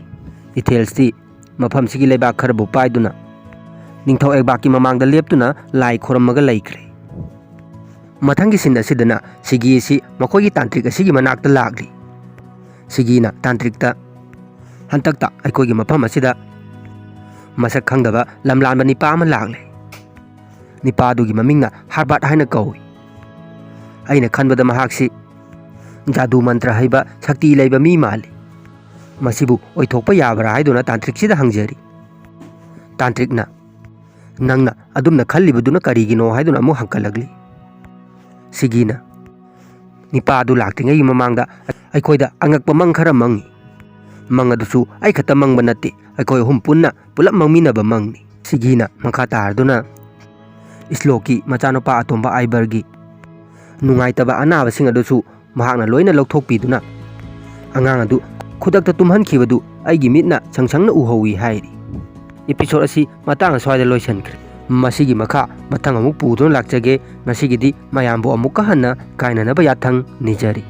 ꯏꯊꯦꯜꯁꯇꯤ ꯃꯐꯝꯁꯤꯒꯤ ꯂꯩꯕꯥꯛ ꯈꯔꯕꯨ ꯄꯥꯏꯗꯨꯅ ꯅꯤꯡꯊꯧ ꯑꯦꯒꯕꯥꯔꯠꯀꯤ ꯃꯃꯥꯡꯗ ꯂꯦꯞꯇꯨꯅ ꯂꯥꯏ ꯈꯨꯔꯝꯃꯒ ꯂꯩꯈ꯭ꯔꯦ꯫ ꯃꯊꯪꯒꯤ ꯁꯤꯟ ꯑꯁꯤꯗꯅ ꯁꯤꯒꯤ ꯑꯁꯤ ꯃꯈꯣꯏꯒꯤ ꯇꯥꯟꯇ꯭ꯔꯤꯛ ꯑꯁꯤꯒꯤ ꯃꯅꯥꯛꯇ ꯂꯥꯛꯂꯤ꯫ ꯁꯤꯒꯤꯅ ꯇꯥꯟꯇ꯭ꯔꯤꯛꯇ, "ꯍꯟꯇꯛꯇ ꯑꯩꯈꯣꯏꯒꯤ ꯃꯐꯝ ꯑꯁꯤꯗ ꯃꯁꯛ ꯈꯪꯗꯕ ꯂꯝꯂꯥꯟꯕ ꯅꯤꯄꯥ ꯑꯃ ꯂꯥꯛꯂꯦ꯫ ꯅꯤꯄꯥꯗꯨꯒꯤ ꯃꯃꯤꯡꯅ ꯍꯥꯔꯕꯥꯔꯠ ꯍꯥꯏꯅ ꯀꯧꯏ꯫ ꯑꯩꯅ ꯈꯟꯕꯗ ꯃꯍꯥꯛꯁꯤ ꯖꯥꯗꯨ ꯃꯟꯇ꯭ꯔ ꯍꯩꯕ, ꯁꯛꯇꯤ ꯂꯩꯕ ꯃꯤ ꯃꯥꯜꯂꯤ꯫ ꯃꯁꯤꯕꯨ ꯑꯣꯏꯊꯣꯛꯄ ꯌꯥꯕ꯭ꯔꯥ ꯍꯥꯏꯗꯨꯅ ꯇꯥꯟꯇ꯭ꯔꯤꯛꯁꯤꯗ ꯍꯪꯖꯔꯤ꯫ ꯇꯥꯟꯇ꯭ꯔꯤꯛꯅ, "ꯅꯪꯅ ꯑꯗꯨꯝꯅ ꯈꯜꯂꯤꯕꯗꯨꯅ ꯀꯔꯤꯒꯤꯅꯣ?" ꯍꯥꯏꯗꯨꯅ ꯑꯃꯨꯛ ꯍꯪꯀꯠꯂꯛꯂꯤ꯫ ꯁꯤꯒꯤꯅ, "ꯅꯤꯄꯥ ꯑꯗꯨ ꯂꯥꯛꯇ꯭ꯔꯤꯉꯩꯒꯤ ꯃꯃꯥꯡꯗ ꯑꯩꯈꯣꯏꯗ ꯑꯉꯛꯄ ꯃꯪ ꯈꯔ ꯃꯪꯉꯤ꯫ ꯃꯪ ꯑꯗꯨꯁꯨ ꯑꯩ ꯈꯛꯇ ꯃꯪꯕ ꯅꯠꯇꯦ, ꯑꯩꯈꯣꯏ ꯑꯍꯨꯝ ꯄꯨꯟꯅ ꯄꯨꯂꯞ ꯃꯪꯃꯤꯟꯅꯕ ꯃꯪꯅꯤ꯫" ꯁꯤꯒꯤꯅ ꯃꯈꯥ ꯇꯥꯔꯗꯨꯅ, "ꯏꯁꯂꯣꯛꯀꯤ ꯃꯆꯥꯅꯨꯄꯥ ꯑꯇꯣꯝꯕ ꯑꯥꯏꯕꯔꯒꯤ ꯅꯨꯡꯉꯥꯏꯇꯕ ꯑꯅꯥꯕꯁꯤꯡ ꯑꯗꯨꯁꯨ ꯃꯍꯥꯛꯅ ꯂꯣꯏꯅ ꯂꯧꯊꯣꯛꯄꯤꯗꯨꯅ ꯑꯉꯥꯡ ꯑꯗꯨ ꯈꯨꯗꯛꯇ ꯇꯨꯝꯍꯟꯈꯤꯕꯗꯨ ꯑꯩꯒꯤ ꯃꯤꯠꯅ ꯁꯪ ꯁꯪꯅ ꯎꯍꯧꯏ" ꯍꯥꯏꯔꯤ꯫ ꯏꯄꯤꯁꯣꯗ ꯑꯁꯤ ꯃꯇꯥꯡ ꯑꯁ꯭ꯋꯥꯏꯗ ꯂꯣꯏꯁꯤꯟꯈ꯭ꯔꯦ꯫ ꯃꯁꯤꯒꯤ ꯃꯈꯥ ꯃꯊꯪ ꯑꯃꯨꯛ ꯄꯨꯗꯨꯅ ꯂꯥꯛꯆꯒꯦ꯫ ꯉꯁꯤꯒꯤꯗꯤ ꯃꯌꯥꯝꯕꯨ ꯑꯃꯨꯛꯀ ꯍꯟꯅ ꯀꯥꯏꯅꯅꯕ ꯌꯥꯊꯪ ꯅꯤꯖꯔꯤ꯫